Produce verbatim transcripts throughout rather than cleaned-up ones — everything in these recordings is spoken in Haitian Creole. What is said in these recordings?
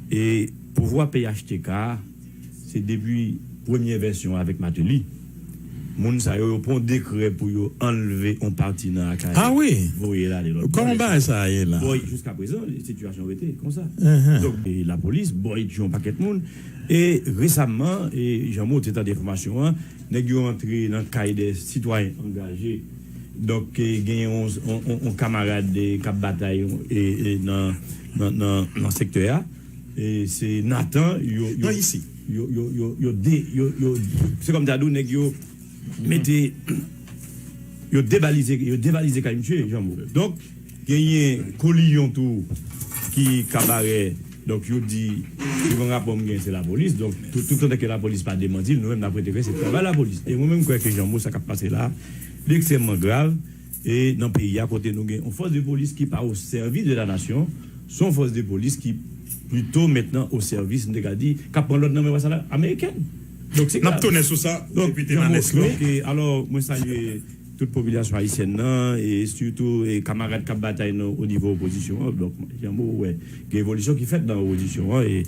E pouvwa P H T K a, se depi premyè vèsyon avèk Martelly. Moun sa yo, yo pran yon dekrè pou yo anlve yon pati nan Akayè, Ah wi? Voye l ale lòt bò. Kòman bagay sa a ye la? Boy, jiska prezan, sitiyasyon rete konsa. Mhm. Donk, e lapolis, boy, tchon, yon pakèt moun. E resaman, e jan mwen te tande enfòmasyon an, nèg yo antre nan kay de sitwayen angaje. Donk, e, gen yon, yon, yon, yon kamarad, e, k ap batay, e, e, nan, nan, nan, nan sektè a. E se Nathan, yo, yo, Non, isi. Yo, yo, yo, yo, de, yo, yo, se kòm ta di w, nèg yo mete, yo debalize, yo debalize kay misye, Janbo. Donk, genyen Koliyon tou, ki kabarè. Donk, yo di, selon rapò m gen, se lapolis. Donk, tout, tout otan ke lapolis pa demanti l, nou menm n ap rete kwè se travay lapolis. E mwen menm, m kwè ke Janbo, sa k ap pase la, li ekstrèmman grav. E nan peyi a, kote nou gen yon fòs de polis ki pa o sèvis de la nasyon, se yon fòs de polis ki plito mentnan o sèvis, m te ka di, k ap pran lòd nan men anbasadè amerikèn. Donk, se N ap grav. tounen sou sa, Donk, Depite Janbo, Manesco. Donk, e, alò, mwen salye tout popilasyon ayisyèn nan, e sitou, e, kamarad k ap batay nan, o nivo opozisyon an. Donk, Janbo, wè, gen evolisyon ki fèt nan opozisyon an, e,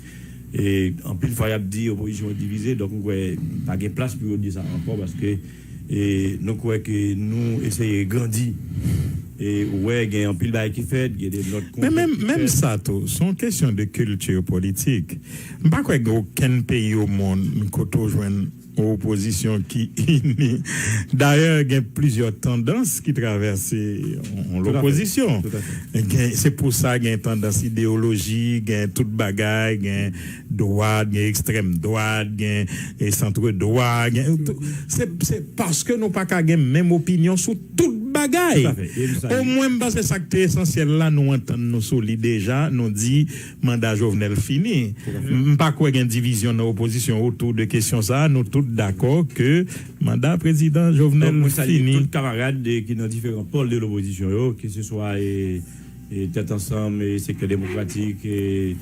e anpil fwa, y ap di opozisyon an divize, donk, m kwè pa gen plas pou yo di sa ankò, paske, e, nou kwè ke nou eseye grandi. E, ou wè, gen anpil bagay ki fèt, gen de lòt konfli ki fèt. Men menm, menm sa tou, se yon kesyon de kilti politik. M pa kwè gen okenn peyi o monn kote w jwenn yon opozisyon ki ini. Dayè, gen plizyè tandans ki travèse yon, yon Tout à fait. lopozisyon. Tout à fait. Gen, se pou sa gen tandans ideyoloji, gen tout bagay, gen dwat, gen ekstrèm dwat, gen, e, santre dwat, gen, se, se paske nou pa ka gen menm opinyon sou tout bagay. Tout à fait. E m salye. Omwen, m panse sa k te esansyèl la, nou antann nou sou li deja, nou di manda Jovenel fini. M pa kwè gen divizyon nan opozisyon otou de kesyon sa a, nou tout dakò ke manda prezidan Jovenel Donk, mwen salye fini. Tout kamarad, e, ki nan diferan pòl de lopozisyon yo, ke se swa, e, e, Tèt Ansanm, e, Sektè Demokratik, e,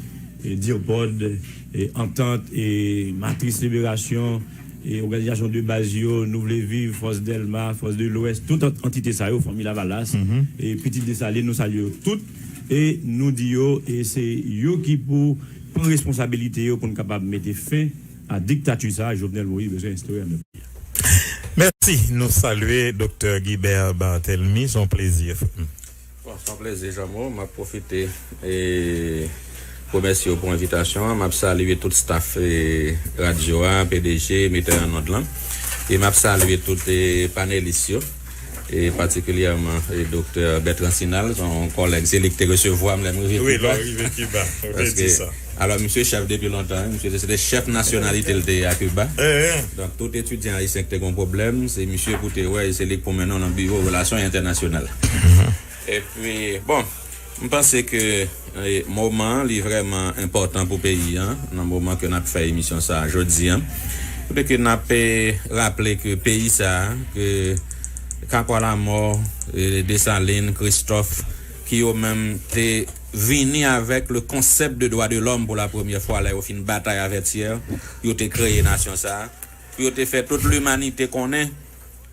e, DIRPOD, e, Antant, e, Matris Liberasyon, e, òganizasyon de baz yo, Nou Vle Viv, Fòs Dèlma, Fòs de Lwès, tout ant-, antite sa yo, Fanmi Lavalas, e, Pitit Desalin, nou salye yo tout, e nou di yo, e se yo ki pou pran responsabilite yo pou n kapab mete fen a diktati sa a, Jovenel Moïse bezwen enstore anndan peyi a. Mèsi. Nou salye Doktè Guibert Barthélemy. Se yon plezi, frè m. Bon, se yon plezi, Janmo. M ap pwofite e remèsye w pou envitasyon an. M ap salye tout staff e radyo a, P D G, metè an nòd lan. E m ap salye tout e panelis yo. E patikilyèman e Doktè Bertrand Sinal, se yon kòlèg, se li ki te resevwa m lè m rive Wi, lè Kiba. w rive Kiba. Ou te Paske, di sa. Alò, misye chèf depi lontan, wi. Misye se te chèf nasyonalite l te ye a Kiba. Eh, eh. Donk, tout etidyan ayisyen ki te gen pwoblèm, se misye pou te wè, e se li k pou mennen w nan biwo relasyon entènasyonal. Epi, bon, m panse ke e, moman an, li vrèman enpòtan pou peyi an, nan moman ke n ap fè emisyon sa a jodi an. Kote ke n ap e, raple ke peyi sa a, ke Kapwa Lamò, e, Desalin, Kristòf, ki yo menm te vini avèk le concept de droit de l'homme pour la première fois, lè yo fin batay avè Thiers, yo te kreye nasyon sa a, pou yo te fè tout limanite konnen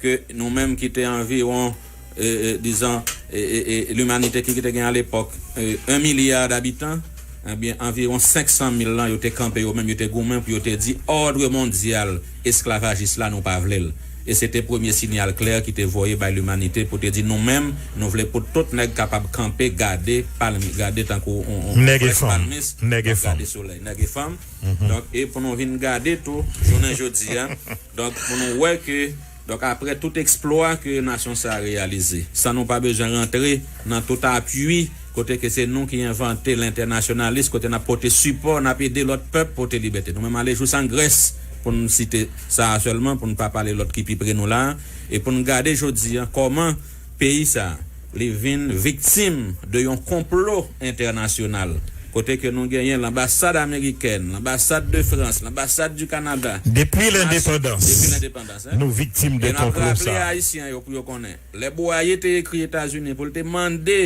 ke nou menm ki te anviwon, e, e, dizon, e, e, e, limanite ki, ki te gen alepòk, e, un milliard d'abitan, ebyen, anviwon senk san mil lan, yo te kanpe yo menm, yo te goumen pou yo te di, òd mondyal esklavajis la, nou pa vle l. E se te premye siyal klè ki te voye bay limanite pou te di, nou menm, nou vle pou tout nèg kapab kanpe, gade palm, gade tankou on, on, on Nèg e frèch fanm. Palmis, Nèg e k ap fanm. Gade solèy, nèg e fanm. Donk, e pou nou vin gade tou, jounen jodi a, donk, pou nou wè ke, donk, aprè tout eksplwa ke nasyon sa a reyalize, san nou pa bezwen rantre nan tout apui, kote ke se nou ki envante lentènasyonalis, kote n ap pote sipò, n ap ede lòt pèp pote libète. Nou menm ale jous an Grès, pou n site sa a sèlman, pou n pa pale lòt ki pi pre nou la a, e pou n gade jodi a, kòman peyi sa a, li vin viktim de yon konplo entènasyonal. Kote ke nou genyen lanbasad amerikèn, lanbasad de Frans, lanbasad du Canada. Depi Nas- lendepandans, Depi lendepandans, en. Nou viktim de E n ap konplo raple sa. Ayisyen yo pou yo konnen. Lè Bwaye te ekri Etazini pou l te mande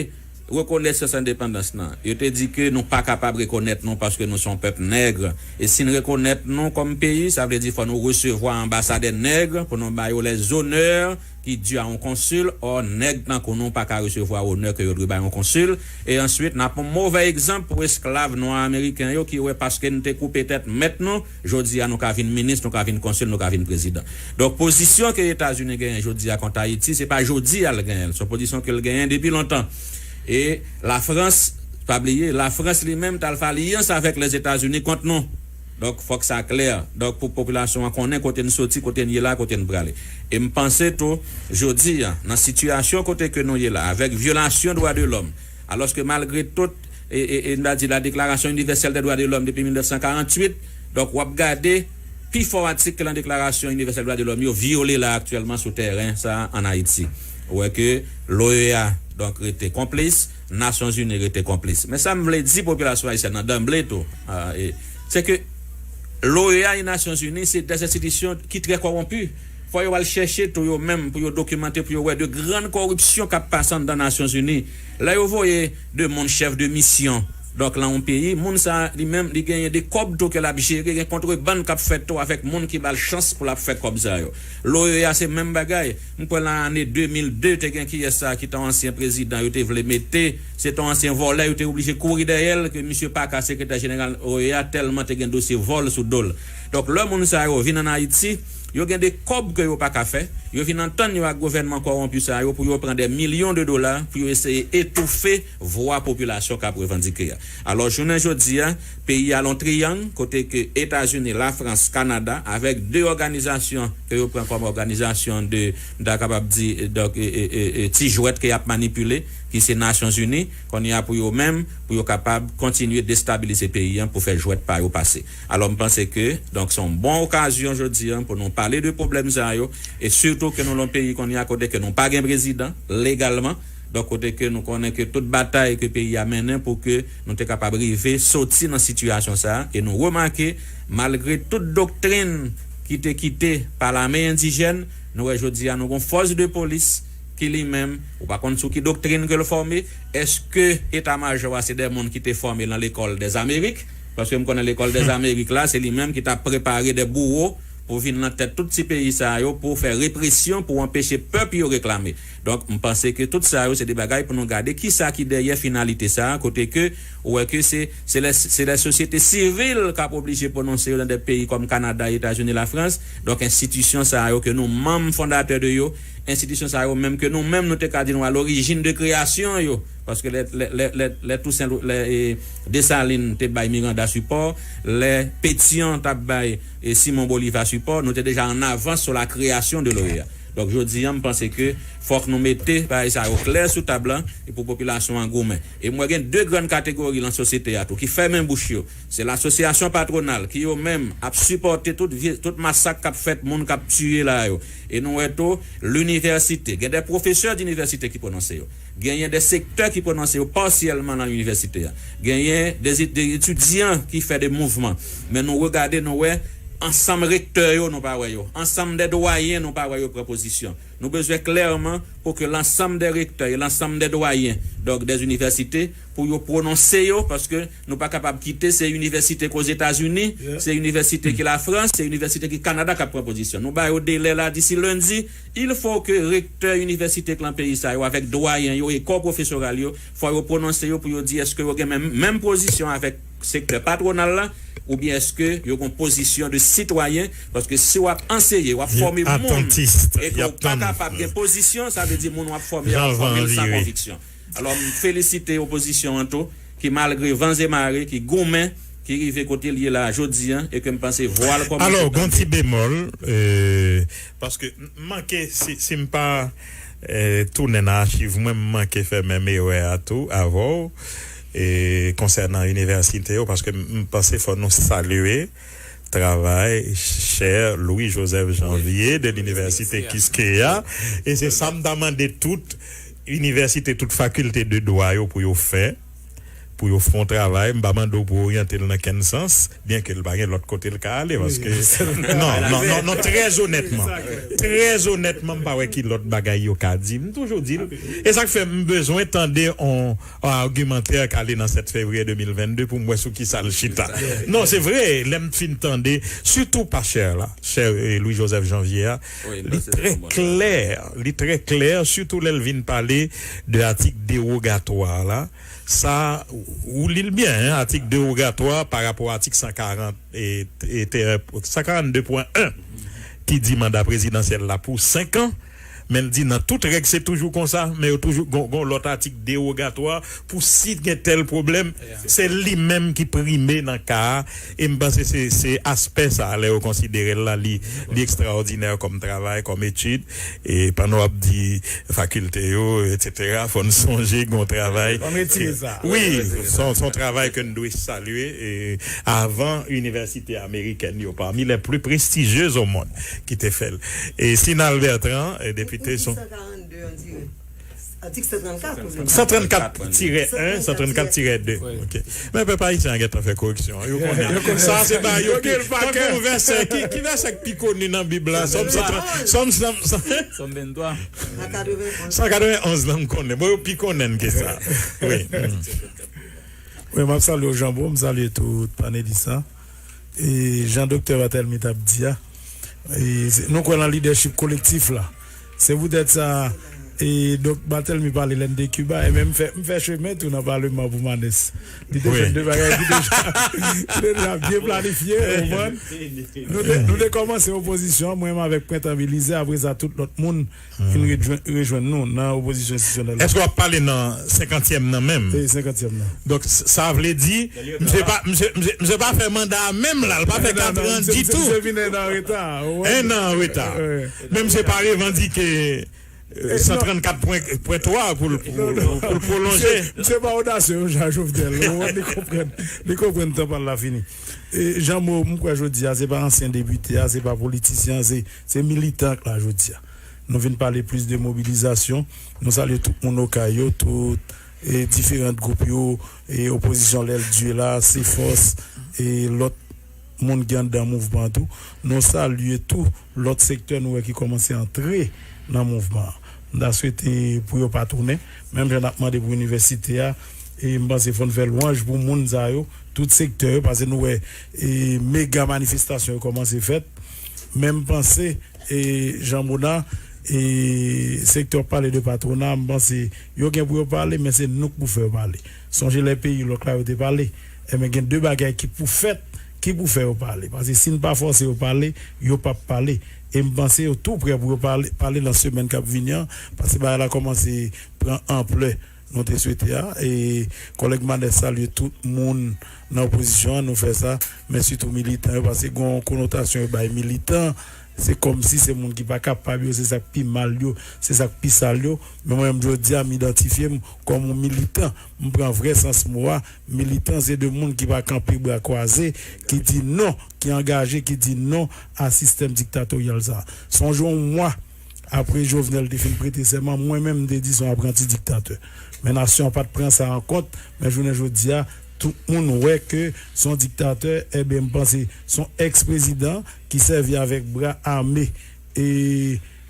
rekonesans endepandans lan, yo te di ke nou pa kapab rekonèt nou paske nou se yon pèp nèg. E si n rekonèt nou kòm peyi, sa vle di fò nou resevwa anbasadè nèg pou nou ba yo lèzonè ki di a yon konsil. Ò, nèg tankou nou pa ka resevwa onè ke yo dwe bay yon konsil. E answit, n ap yon movè egzanp pou esklav nwa ameriken yo ki wè paske n te koupe tèt mèt nou, jodi a nou ka vin minis, nou ka vin konsil, nou ka vin prezidan. Donk, pozisyon ke Etazini genyen jodi a kont Ayiti, se pa jodi a l genyen l. Se yon pozisyon ke l genyen depi lontan. E Lafrans, pa bliye, Lafrans li menm t al fè alyans avèk Lèzetazini kont nou. Donk, fòk sa klè. Donk, pou popilasyon an konnen kote n soti, kote n ye la, kote n prale. E m panse tou, jodi a, nan sitiyasyon kote ke nou ye la, avèk vyolasyon dwa de lòm, alòske malgre tout, e, e, e, n ta di la Déclaration universelle des droits de l'homme depi mil nèf san karanntuit, donk, w ap gade, pi fò atik ke nan Deklarasyon Inivèsèl Dwa de Lòm yo vyole la aktyèlman sou tèren sa a ann Ayiti. Ou wè ke l'OEA, donk, rete konplis, Nasyonzini rete konplis. Men sa m vle di popilasyon ayisyèn nan danble tou, a, e, se ke l'OEA e Nasyonzini se de enstitisyon ki trè kòwonpi. Fò yo al chèche tou yo menm pou yo dokimante, pou yo wè de grann kòripsyon k ap pase anndan Nasyonzini. Lè yo voye de moun chèf de misyon, donk, lan yon peyi, moun sa a, li menm, li genyen de kòb tou ke l ap jere, gen kontrebann k ap fèt tou avèk moun ki ba l chans pou l ap fè kòb sa yo. L'OEA se menm bagay. M kwè lan ane de mil de, te gen kiyès sa ki te yon ansyen prezidan, yo te vle mete, se te yon ansyen vòlè, yo te oblije kouri dèyè l, ke misye Paca, sekretè jeneral OEA, tèlman te gen dosye vòl sou do l. Donk, lè moun sa yo vin ann Ayiti, yo gen de kòb ke yo pa ka fè, yo vin antann yo ak gouvènman kòwonpi sa yo pou yo pran de milyon de dola pou yo eseye etoufe vwa popilasyon k ap revandike a. Alò, jounen jodi a, peyi a l on triyang, kote ke Etazini, Lafrans, Kanada, avèk de òganizasyon ke yo pran kòm òganizasyon de, m ta kapab di, donk, e, e, e, e, ti jwèt ke y ap manipile, ki se Nasyonzini, kounye a pou yo menm, pou yo kapab kontinye destabilize peyi a pou fè jwèt pa yo pase. Alò, m panse ke, donk, se yon bon okazyon jodi a pou nou pale de pwoblèm sa yo, e sitou ke nou lan yon peyi kounye a kote ke nou pa gen prezidan legalman, donk, kote ke nou konnen ke tout batay ke peyi a mennen pou ke nou te kapab rive soti nan sitiyasyon sa a, e nou remake, malgre tout doktrin ki te kite pa lame endijèn, nou wè jodi a nou gon fòs de polis ki li menm, ou pa konn sou ki doktrin ke l fòme, èske eta majò a se de moun ki te fòme lan lekòl dèzamerik? Paske m konnen lekòl dèzamerik la, se li menm ki t ap prepare de bouwo pou vin lan tèt tout ti peyi sa yo, pou fè represyon, pou anpeche pèp yo reklame. Donk, m panse ke tout sa yo, se de bagay pou nou gade kisa ki dèyè finalite sa a, kote ke ou wè ke se, se lè, se lè sosyete sivil k ap oblije pwononse yo nan de peyi kòm Kanada, Etazini, Lafrans. Donk, enstitisyon sa yo ke nou manm fondatè de yo, enstitisyon sa yo menm ke nou menm nou te ka di nou a lorijin de kreyasyon yo. Paske lè, lè, lè, lè, lè Tousen, lè, e, Desalin te bay Miranda sipò, lè Petyon t ap bay, e, Simon Boliva sipò, nou te deja an avans sou la kreyasyon de l'OEA. Donk, jodi a, m panse ke fòk nou mete bagay sa yo klè sou tab lan e pou popilasyon an goumen. E m wè gen de grann kategori lan sosyete a tou ki fèmen bouch yo. Se lasosyasyon patwonal ki yo menm ap sipòte tout vye, tout masak k ap fèt, moun k ap tiye la yo. E nou wè tou, linivèsite. Gen de pwofesè dinivèsite ki pwononse yo. Genyen de sektè ki pwononse yo pasyèlman nan inivèsite a. Genyen de, de etidyan ki fè de mouvman. Men nou regade, nou wè, ansanm rektè yo, nou pa wè yo. Ansanm de dwayen, nou pa wè yo pran pozisyon. Nou bezwen klèman pou ke lansanm de rektè e lansanm de dwayen, donk, de inivèsite, pou yo pwononse yo, paske nou pa kapab kite se inivèsite k Ozetazini, se inivèsite ki Lafrans, se inivèsite ki Kanada k ap pran pozisyon. Nou ba yo delè la, disi lendi, il faut que rektè inivèsite k lan peyi sa yo, avèk dwayen yo e kò pwofesoral yo, fò yo pwononse yo pou yo di èske yo gen menm, menm pozisyon avèk sektè patwonal la, oubyen èske yo gen pozisyon de sitwayen, paske si w ap anseye, w ap fòme moun, e ke w pa kapab gen pozisyon, sa vle di moun w ap fòme a, w ap fòme l san konviksyon. Alò, m felisite opozisyon an tou, ki malgre van e mare, ki goumen, ki rive kote l ye la jodi a, e ke m panse vwa l kòmanse tande. Alò, gon ti bemòl, e, paske m manke, si, si m pa, e, tounen nan achiv mwen, m manke fè menm erè a tou avè w, e, konsènan inivèsite yo, paske m, m panse fò nou salye travay chè Louis Joseph Janvier de linivèsite Kiskeya, e se sa m ta mande tout inivèsite, tout fakilte de dwa yo pou yo fè, pou yo fè yon travay, m pa mande w pou oryante l nan kenn sans, byen ke l pa gen lòt kote l ka ale, paske, non, non, non, non, trè onètman, trè onètman, m pa wè ki lòt bagay yo ka di. M toujou di l, e sa k fè m bezwen tande on, on agimantè k ale nan sèt fevriye de mil vennde pou m wè sou ki sa l chita. Non, se vre, lè m fin tande, sitou pa chè la, chè, eh, Louis Joseph Janvier a, li trè klè, li trè klè, sitou lè l vin pale de atik dewogatwa la, sa, ou li l byen, hein, atik dewogatwa pa rapò atik san karant, e, e, te, san karannde pwen en, ki di manda prezidansyèl la pou senk an, men l di nan tout règ se toujou konsa, men yo toujou gon, gon lòt atik dewogatwa pou si gen tèl pwoblèm, se li menm ki prime nan ka a, e m panse se, se aspè sa a, lè yo konsidere l la, li, li ekstraòdinè kòm travay, kòm etid, e pandan w ap di fakilte yo, etsetera, fò n sonje gen yon travay. Fò n retire sa. Wi, se yon, se yon travay ke n dwe salye, e avan inivèsite amerikèn yo, parmi les plus prestigieuses au monde, ki te fè l. E Sinal Bertrand, e depite son. Atik san trannkat, ou vle di? San trannkat tirè en, san trannkat tirè de. Ok. Men pèp ayisyen an gentan fè koreksyon. Yo konnen. Sa se ba yo ki. Tankou yon vèsè, ki, ki vèsè k pi koni nan Bib la? Sòm san trant, Sòm san, san, Sòm venntwa. San katrevenonz. San katrevenonz lan m konnen. Bon, yo pi konnen ke sa. Wi. Wi, m ap salye w, Jean Bo, m salye tout panelis la. E jan Doktè Vatelmi t ap di a, e, se, nou kwè nan lidèchip kolektif la. Se poutèt sa, e, donk, Vatelmi pale lè n de Kiba, e menm m fè, m fè chemen tou nan paleman pou Manès. Li te fè de bagay ki deja, ki deja byen planifye, ou konprann? Nou te, nou te kòmanse opozisyon an, mwen menm avèk Prentan Belizaire, apre sa, tout lòt moun vin rejwenn, rejwenn nou nan opozisyon enstitisyonèl la. Èske w ap pale nan senkantyèm nan menm? E, senkantyèm nan. Donk, s-, sa vle di, misye pa, misye, misye, misye pa fè manda a menm la, l pa fè katran ditou. Misye vin en an an reta, ou wè. En an an reta. Men misye pa revandike, e, san trannkat pwen, pwen twa pou l, pou, pou, pou l pwolonje. Misye, misye pa odasye, yon jan Jovenel, ou wè, li konprann, li konprann tan pa l la fini. E, Jean Mo, m kwè jodi a, se pa ansyen depite a, se pa politisyen an, se, se militan k la jodi a. Nou vin pale plis de mobilizasyon. Nou salye tout moun Okay yo, tout, e, diferan gwoup yo, e, opozisyon Lèl Dye la, Se Fòs, e, lòt moun ki anndan mouvman an tou. Nou salye tou lòt sektè nou wè ki kòmanse antre nan mouvman an. M ta swete pou yo pa tounen. Menm jan n ap mande pou inivèsite a, e m panse fò n fè lwanj pou moun sa yo, tout sektè yo, paske nou wè, e, mega manifestasyon yo kòmanse fèt. Men m panse, e, Jean Mona, e, sektè w ap pale de patwona, m panse yo gen pou yo pale, men se nou k pou fè yo pale. Sonje lè peyi lòk la yo te pale. Enben, gen de bagay ki pou fèt, ki pou fè yo pale. Paske si n pa fòse yo pale, yo p ap pale. E m panse yo tou prè pou yo pale, pale nan semèn k ap vini an, paske bagay la kòmanse pran anplè nou te swete a. E kòlèg Manès salye tout moun nan opozisyon an, nou fè sa, men sitou militan yo, paske gen yon konotasyon yo bay militan, se kòmsi se moun ki pa kapab yo, se sa k pi mal yo, se sa k pi sal yo. Men mwen menm jodi a, m idantifye m kòm yon militan. M pran vrè sans mo a. Militan, se de moun ki pa kanpe bra kwaze, ki di non, ki angaje, ki di non a sistèm diktatoryal sa a. Sonje yon mwa apre Jovenel te fin prete sèman, mwen menm, m te di se yon apranti diktatè. Men nasyon an pa t pran sa an kont, men jounen jodi a, tout moun wè ke se yon diktatè, enben, m panse se yon èks-prezidan ki sèvi avèk bra ame e,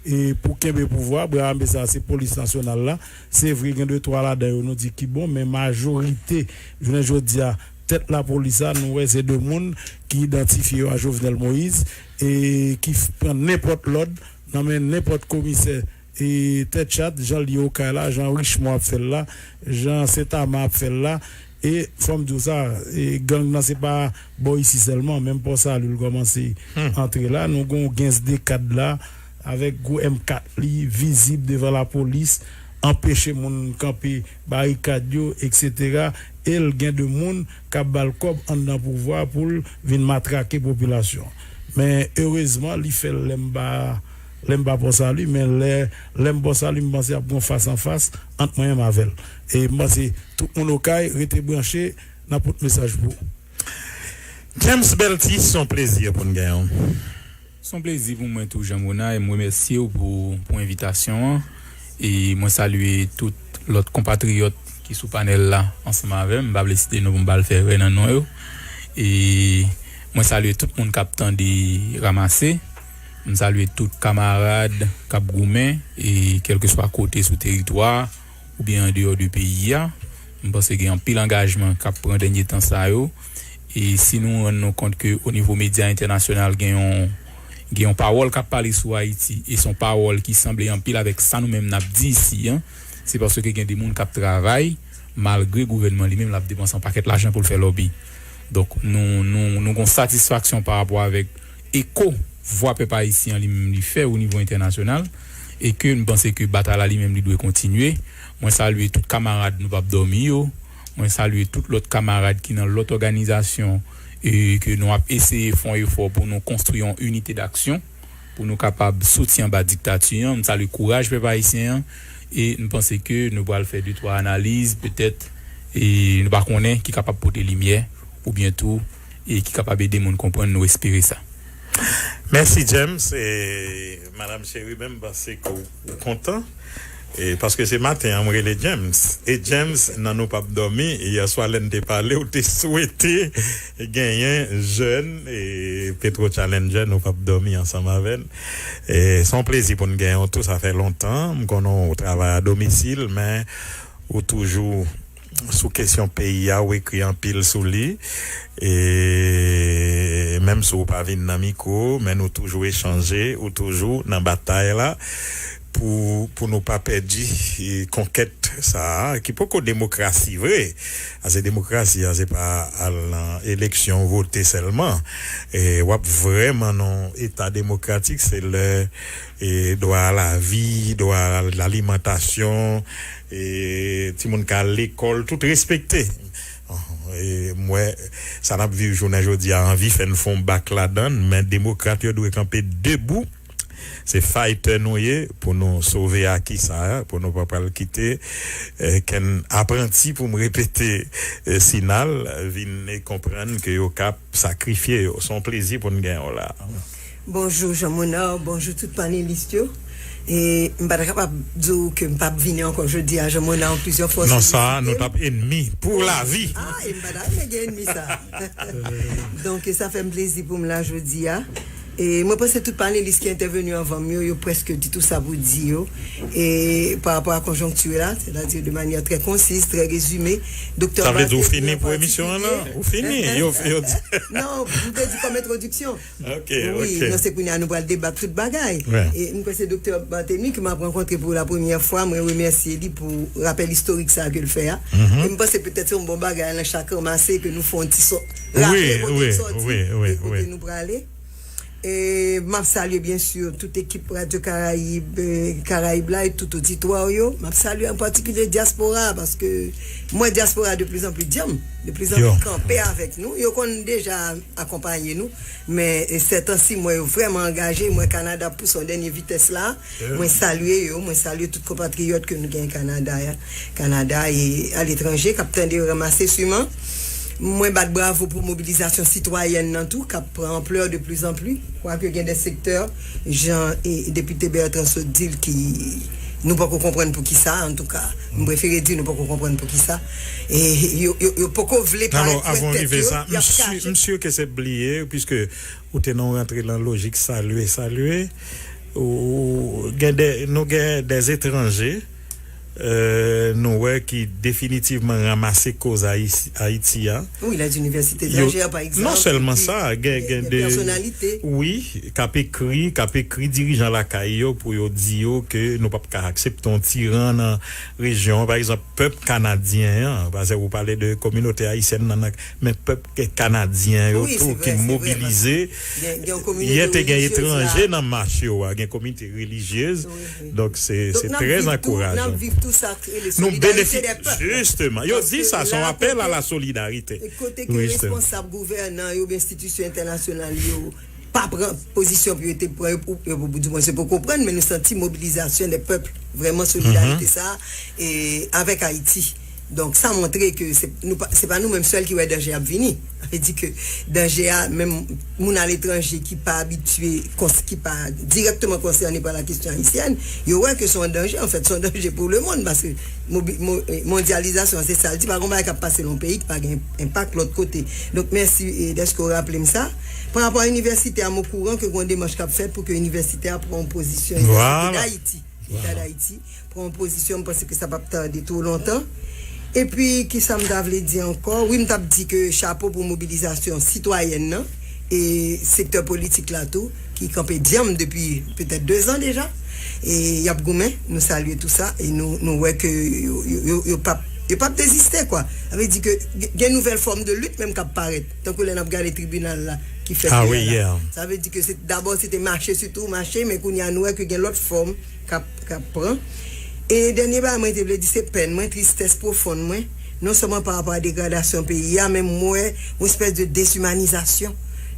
e pou kenbe pouvwa. Bra ame sa a, se polis nasyonal la. Se vre, gen de twa ladan yo nou di ki bon, men majorite, jounen jodi a, tèt lapolis la, nou wè se de moun ki idantifye yo a Jovenel Moïse e ki f-, pran nenpòt lòd nan men nenpòt komisè e tèt chat, jan l ye Okay la, jan Richemond ap fè l la, jan Sentama ap fè l la. E fò m di w sa, e gang nan se pa bò isi sèlman, menm Pòsali l kòmanse antre la. Nou gen yon gens de kad la, avèk gwo M kat li, vizib devan lapolis, anpeche moun kanpe barikad yo, etsetera. E l gen de moun k ap ba l kòb anndan pouvwa pou l vin matrake popilasyon. Men erezman, li fè l lè m pa, lè m pa Pòsali, men lè, lè m Pòsali, m panse ap gen yon fas an fas ant mwen menm avè l. E m panse tout moun Okay, rete branche, n ap pote mesaj pou ou. James Beltis, se yon plezi pou n genyen w. Se yon plezi pou mwen tou, Jean Mona, e m remèsye w pou, pou envitasyon an. E mwen salye tout lòt konpatriyòt ki sou panèl la ansanm avè m, m pa vle site non pou m pa al fè erè nan non yo. E mwen salye tout moun k ap tande Ramase. M salye tout kamarad k ap goumen, e kèlkeswa kote sou teritwa oubyen andeyò de peyi a. M panse gen anpil angajman k ap pran dènye tan sa yo. E si nou rann nou kont ke o nivo medya entènasyonal gen yon, gen yon pawòl k ap pale sou Ayiti, e se yon pawòl ki sanble anpil avèk sa nou menm n ap di isi a, se paske gen de moun k ap travay, malgre gouvènman li menm l ap depanse yon pakèt lajan pou l fè lòbi. Donk, nou, nou, nou gen yon satisfaksyon pa rapò avèk eko vwa pèp ayisyen an li menm li fè o nivo entènasyonal, e ke m panse ke batay la li menm li dwe kontinye. Mwen salye tout kamarad Nou P ap Dòmi yo. Mwen salye tout lòt kamarad ki nan lòt òganizasyon, e ke nou ap eseye fè yon efò pou nou konstwi yon inite daksyon, pou nou kapab soti anba diktati an. M salye kouraj pèp ayisyen an, e m panse ke nou pral fè de twa analiz, petèt, e nou pa konnen, ki kapab pote limyè, oubyen tou, e ki kapab ede moun konprann, nou espere sa. Mèsi, James. E Madanm Cheri menm, m panse ke w, w kontan. E paske se maten an, m rele James. E James, nan Nou P ap Dòmi, yè swa, lè n te pale, w te swete genyen jèn e Petro Challenger, Nou P ap Dòmi ansanm avè n. E se yon plezi pou n genyen w tou, sa fè lontan. M konnen w travay a domisil, men ou toujou sou kesyon peyi a, ou ekri anpil sou li. E menm si ou pa vin nan mikwo, men nou toujou echanje, ou toujou nan batay la pou, pou nou pa pèdi, e, konkèt sa a, ki poko demokrasi vre. Paske demokrasi a, se pa al nan eleksyon vote sèlman. E w ap vrèman nan yon eta demokratik, se lè, e, dwa a lavi, dwa a lalimantasyon, e, timoun ka al lekòl, tout respekte. E, m wè sa n ap viv jounen jodi a anvi fè n fè yon bak ladan l, men demokrat yo dwe kanpe debou. Se faytè nou ye pou nou sove aki sa a, pou nou pa pral kite, e, kenn apranti, pou m repete, e, Sinal, vin, e, konprann ke yo ka sakrifye yo. Se yon plezi pou n gen w la. Bonjou Jean Monard, bonjou tout panelis yo. E m pa t kapab di w ke m p ap vini ankò jodi a, Jean Monard, plizyè fwa. Non, sa a, nou t ap enmi pou lavi. Ah, e m pa ta renmen gen enmi sa. Donk, sa fè m plezi pou m la jodi a. E mwen panse tout panelis ki entèveni anvan m yo, yo prèske di tou sa pou di yo. E pa rapò a konjonkti la, sètadi de manyè trè konsis, trè rezime, Doktè Barthélemy an patikilye. Sa vle di ou fini pou emisyon an la? Ou fini? Yo, yo di. Non, m te di kòm entwodiksyon. Ok, ok. Wi, non, se kounye a nou pral debat tout bagay. E m kwè se Doktè Barthélemy ke m ap rankontre pou la premyè fwa. Mwen remèsye li pou rapèl istorik sa a ke l fè a. E m panse petèt se yon bon bagay nan chak ranmase ke nou fè yon ti sòt, raple kote n sòti e kote nou prale. E m ap salye, byen si, tout ekip Radyo Karayib, e, Karayib la e tout oditwa yo. M ap salye an patikilye dyaspora a, paske m wè dyaspora a de plizanpli djanm, de plizanpli kanpe avèk nou. Yo konn deja akonpaye nou, men, e, sètansi, m wè yo vrèman angaje. M wè Kanada ap pouse yon dènye vitès la. Mwen salye yo, mwen salye tout konpatriyòt ke nou gen Kanada a, Kanada e aletranje, k ap tande yo ranmase siman. Mwen bat bravo pou mobilizasyon sitwayèn nan tou, k ap pran anplè de plizanpli. Kwake gen de sektè, jan e Depite Bertrand sot di l, ki nou poko konprann poukisa, antouka, m prefere di nou poko konprann poukisa. E yo, yo, yo poko vle parèt pwent tèt yo, y ap kache. M si ke se bliye, piske ou te nan rantre nan lojik salye, salye. Ou gen de, nou gen de etranje, e, nou wè ki definitivman ranmase koz Ayiti a. Wi, les universités étrangères, pa egzanp. Non sèlman sa, gen, gen de pèsonalite. Wi, k ap ekri, k ap ekri dirijan lakay yo pou yo di yo ke nou p ap ka aksepte yon tiran nan rejyon an. Pa egzanp, pèp kanadyen an, paske ou pale de kominote ayisyèn nan, nan, men pèp kanadyen yo tou ki mobilize. Yè te gen etranje nan mach yo a, gen kominote relijyez. Donk, se, se trè ankourajan. Nou benefi-, jisteman. Yo di sa, se yon apèl a la solidarite. Kote ke responsab gouvènan yo, enstitisyon entènasyonal yo, pa pran pozisyon pou yo te pran, yo, yo, yo, di mwen se poko pran, men nou santi mobilizasyon de pèp, vrèman solidarite sa, e, avèk Ayiti. Donk, sa montre ke se nou pa, se pa nou menm sèl ki wè danje ap vini. Sa vle di ke danje a, menm moun aletranje ki pa abitye, kons- ki pa dirèkteman konsène pa la kesyon ayisyèn, yo wè ke se yon danje, anfèt, se yon danje pou lemonn, paske mobi- mo- eh, mondyalizasyon, se sa l di, pa gen yon bagay k ap pase nan yon peyi ki pa gen enpak lòt kote. Donk, mèsi eh, dèske w raple m sa. Pa rapò a inivèsite a, m okouran ke gen yon demach k ap fèt pou ke inivèsite a pran yon pozisyon, Inivèsite Dayiti, Leta Dayiti, pran yon pozisyon, m panse ke sa p ap tande twò lontan. Epi, kisa m ta vle di ankò? Wi, m t ap di ke chapo pou mobilizasyon sitwayèn nan e sektè politik la tou, ki kanpe dyanm depi petèt de zan deja. E y ap goumen, nou salye tou sa, e nou, nou wè ke yo, yo, yo, yo p ap, yo p ap deziste, kwa. Sa vle di ke gen- gen nouvèl fòm de lit menm k ap parèt, tankou lè n ap gade tribinal la ki fèt Ah wi, yè a. Yè. Sa vle di ke se dabò se te mache, sitou mache, men kounye a nou wè ke gen lòt fòm k ap k ap pran. E dènye bagay mwen te vle di se pèn mwen, tristès pwofon mwen, non sèlman pa rapò a degradasyon peyi a, men m wè yon espès de dezimanizasyon.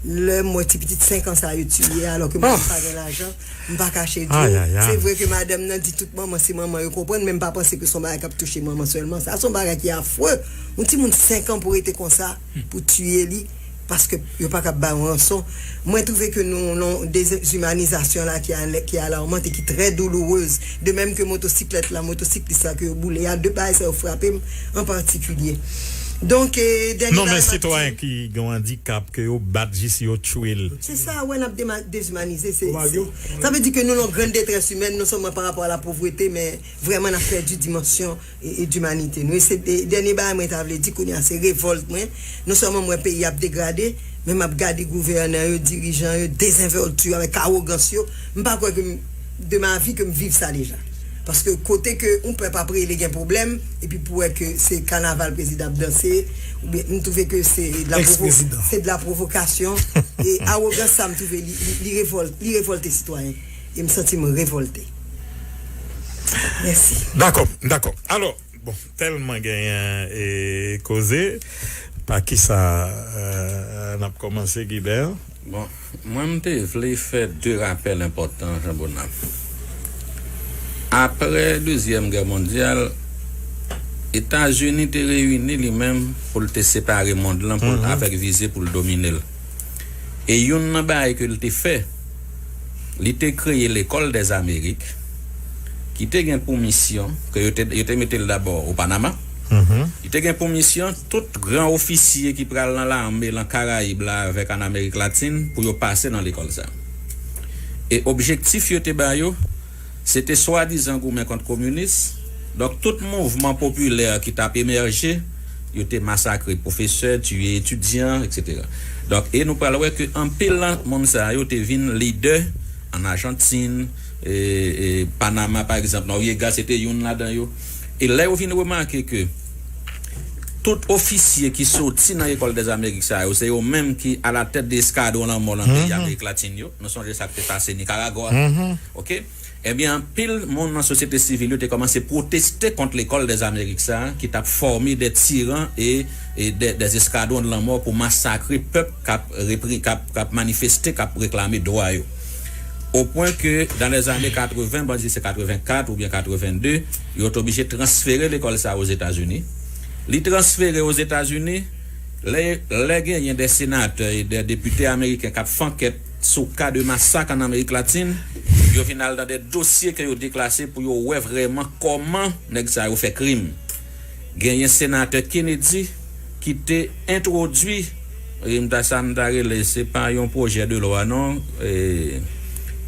Lè m wè ti pitit senk an sa yo tiye alò ke mwen pa gen lajan, m pa kache di w. Ay, ay, ay. Se vre ke madanm nan di tout manman se manman yo konprann, men m pa panse ke se yon bagay k ap touche manman sèlman. Sa se yon bagay ki afre. Yon timoun senk an pou rete konsa, pou tiye li, paske yo pa kab ba yon ranson. Mwen twouve ke nou nan dezimanizasyon la ki ale- ki alarmant e ki trè doulourez. De menm ke motosiklèt la, motosiklis la ke yo boule a, de bagay sa yo frape m an patikilye. Donk, eh, dènye Non, men bagay m ap di- sitwayen ki gen yon andikap ke yo bat jis yo tchwe l. Se sa, wè, n ap dema- dezimanize. Se, Pou Mario? se- sa vle di ke nou nan grann detrès imèn, non sèlman pa rapò a la povrete, men vrèman n ap pèdi dimansyon e, e dimanite nou. E se de- dènye bagay mwen ta vle di kounye a, se revòlt mwen. Non sèlman m wè peyi ap degrade, men m ap gade gouvènan yo, dirijan yo, dezenvèlti yo, avèk awogans yo. M pa kwè ke m, de ma vi, ke m viv sa deja. Paske kote ke yon pèp ap rele gen pwoblèm, epi pou wè ke se kanaval prezidan ap danse, oubyen m twouve ke se de la provo- Ex-prezidan. se de la pwovokasyon. E awogans sa, m twouve li, li, li revòl- li revòlte sitwayen. E m santi m revòlte. Mèsi. Dakò, dakò. Alò, bon, tèlman genyen e koze, pa kisa eh, n ap kòmanse, Guibert? Bon, mwen m te vle fè de rapèl enpòtan, Jean Bonap. Aprè Dezyèm Gè Mondyal, Etazini te reyini li menm pou l te separe mond lan pou l avèk vize pou l domine l. E youn nan bagay ke l te fè, li te kreye Lekòl dèz Amerik, ki te gen pou misyon, ke yo te, yo te mete l dabò o Panama. Li te gen pou misyon tout gran ofisye ki pral nan lame lan Karayib la avèk ann Amerik Latin pou yo pase nan lekòl sa. E objektif yo te ba yo, se te swadizan goumen kont kominis. Donk, tout mouvman popilè ki t ap emèje, yo te masakre pwofesè, tiye etidyan, etsetera. Donk, e nou pral wè ke anpil nan moun sa yo te vin lidè ann Ajantin, e, e, Panama, pa egzanp, Noriega, se te youn ladan yo. E lè yo vin remake ke tout ofisye ki soti nan Lekòl dèz Amerik sa yo, se yo menm ki alatèt de eskadwon lanmò nan peyi Amerik Latin yo. Nou sonje sa k te pase Nikaragwa. Oke? Ebyen, anpil moun nan sosyete sivil yo te kòmanse pwoteste kont Lekòl dèz Amerik sa a, ki t ap fòme de tiran e, e de, de eskadwon de lanmò pou masakre pèp k ap repri-, k ap, k ap manifeste, k ap reklame dwa yo. Au point que dans les années quatre-vingts, bon, se katrevenkat oubyen katrevennde, yo t oblije transfere lekòl sa a Ozetazini. Li transfere Ozetazini, lè, lè genyen de senatè e de depite ameriken k ap fè ankèt sou ka de masak ann Amerik Latin, yo vin al nan de dosye ke yo deklase pou yo wè vrèman kòman nèg sa yo fè krim. Genyen senatè Kennedy ki te entwodui, e m ta, sa m ta rele, se pa yon pwojè de lwa, non, e,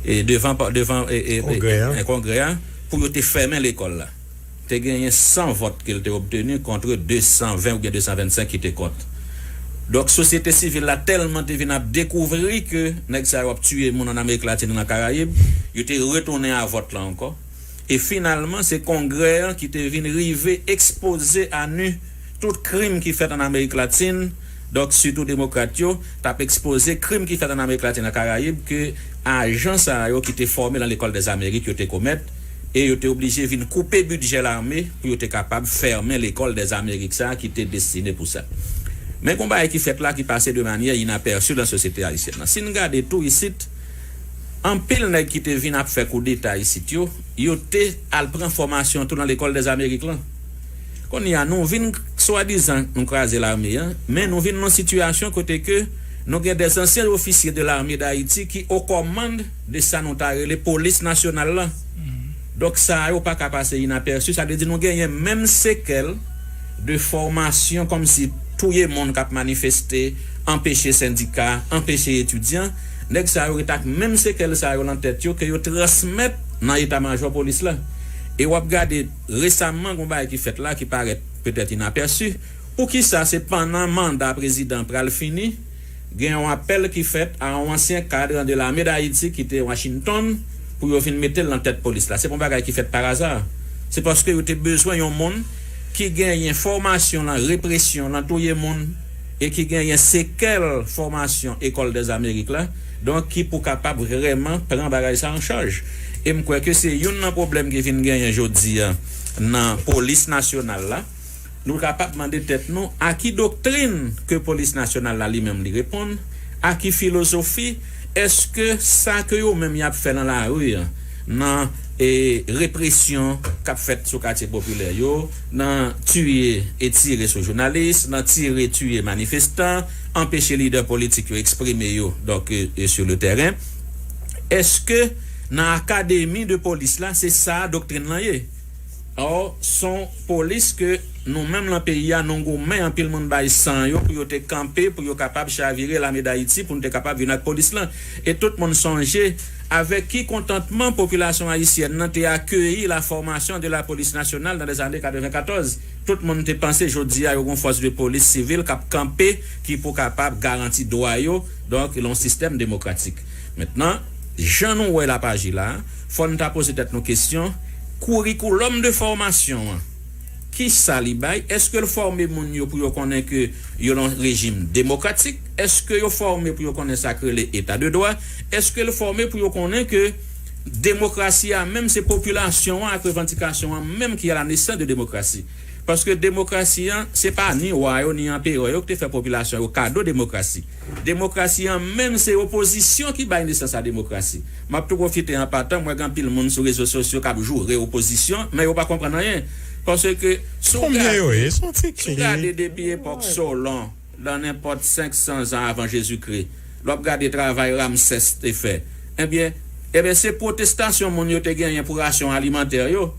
e devan, devan, e, e, Kongrè a. E, e, Kongrè a, pou yo te fèmen lekòl la. Te genyen san vòt ke l te obteni kont de san ven oubyen de san vennsenk ki te kont. Donk, sosyete sivil la tèlman te vin ap dekouvri ke nèg sa yo ap tiye moun ann Amerik Latin, nan Karayib, yo te retounen a vòt la ankò. E finalman, se Kongrè an ki te vin rive ekspoze a nu tout krim ki fèt ann Amerik Latin. Donk, sitou demokrat yo, t ap ekspoze krim ki fèt ann Amerik Latin ak Karayib ke ajan sa yo ki te fòme nan Lekòl dèz Amerik yo te komèt, e yo te oblije vin koupe bidjè lame pou yo te kapab fèmen Lekòl dèz Amerik sa a ki te destine pou sa. Men gon bagay ki fèt la ki pase de manyè inapèsi nan sosyete ayisyèn nan. Si n gade tou isit, anpil nèg ki te vin ap fè koudeta isit yo, yo te al pran fòmasyon tou nan Lekòl dèz Amerik lan. Kounye a, nou vin swadizan nou kraze lame an, men nou vin nan sitiyasyon kote ke nou gen des anciens officiers de l'armée d'Haïti ki o kòmand de sa nou ta rele polis nasyonal la. Donk, sa yo pa ka pase inapèsi. Sa vle di nou genyen menm sekèl de fòmasyon kòmsi touye moun k ap manifeste, anpeche sendika, anpeche etidyan. Nèg sa yo ret ak menm sekèl sa yo nan tèt yo ke yo transmèt nan eta majò polis la. E w ap gade resaman, gon bagay ki fèt la ki parèt petèt inapèsi. Poukisa se pandan manda prezidan pral fini, gen yon apèl ki fèt a yon ansyen kad de l'armée d'Haïti ki te Washington pou yo vin mete l nan tèt polis la? Se pa yon bagay ki fèt pa aza. Se paske yo te bezwen yon moun ki genyen fòmasyon nan represyon, nan touye moun, e ki genyen sekèl fòmasyon École des Amériques la, donk ki pou kapab vrèman pran bagay sa an chaj. E m kwè ke se youn nan pwoblèm ki vin genyen jodi a nan polis nasyonal la. Nou kapab mande tèt nou a ki doktrin ke polis nasyonal la li menm li reponn, a ki filozofi, èske sa ke yo menm y ap fè nan lari a, nan e, represyon k ap fèt sou katye popilè yo, nan tiye e tire sou jounalis, nan tire tiye manifestan, anpeche lidè politik yo eksprime yo, donk, e, e, sur le terrain, èske nan akademi de polis la, se sa doktrin lan ye? Or, s on polis ke nou menm lan peyi a, nou goumen, anpil moun bay san yo pou yo te kanpe, pou yo kapab chavire lame Dayiti, pou nou te kapab vin ak polis lan. E tout moun sonje avèk ki kontantman popilasyon ayisyèn nan te akeyi la formation de la police nationale dans les années quatre-vingt-quatorze. Tout moun te panse jodi a yo gon fòs de polis sivil k ap kanpe, ki pou kapab garanti dwa yo, donk, yon sistèm demokratik. Mentnan, jan nou wè l ap aji la, fò n ta poze tèt nou kesyon, kourikoulòm de fòmasyon an, kisa li bay? Èske l fòme moun yo pou yo konnen ke yo nan rejim demokratik? Èske yo fòme pou yo konnen sa k rele eta de dwa? Èske l fòme pou yo konnen ke demokrasi a menm, se popilasyon an ak revandikasyon an menm ki a la nesans de demokrasi? Paske demokrasi an, se pa ni wa yo, ni anperè yo ki te fè popilasyon yo kado demokrasi. Demokrasi an menm, se opozisyon ki bay nesans a demokrasi. M ap tou pwofite an patan, m wè gen anpil moun sou rezo sosyo k ap joure opozisyon, men yo pa konprann anyen. Paske si w Konbyen gade, yo ye? Se yon ti si w kle. Gade depi epòk Solon, nan nenpòt senk san zan avan Jezikri, lè w ap gade travay Ramsès te fè, ebyen, ebyen, se pwotestasyon moun yo te genyen pou rasyon alimantè yo.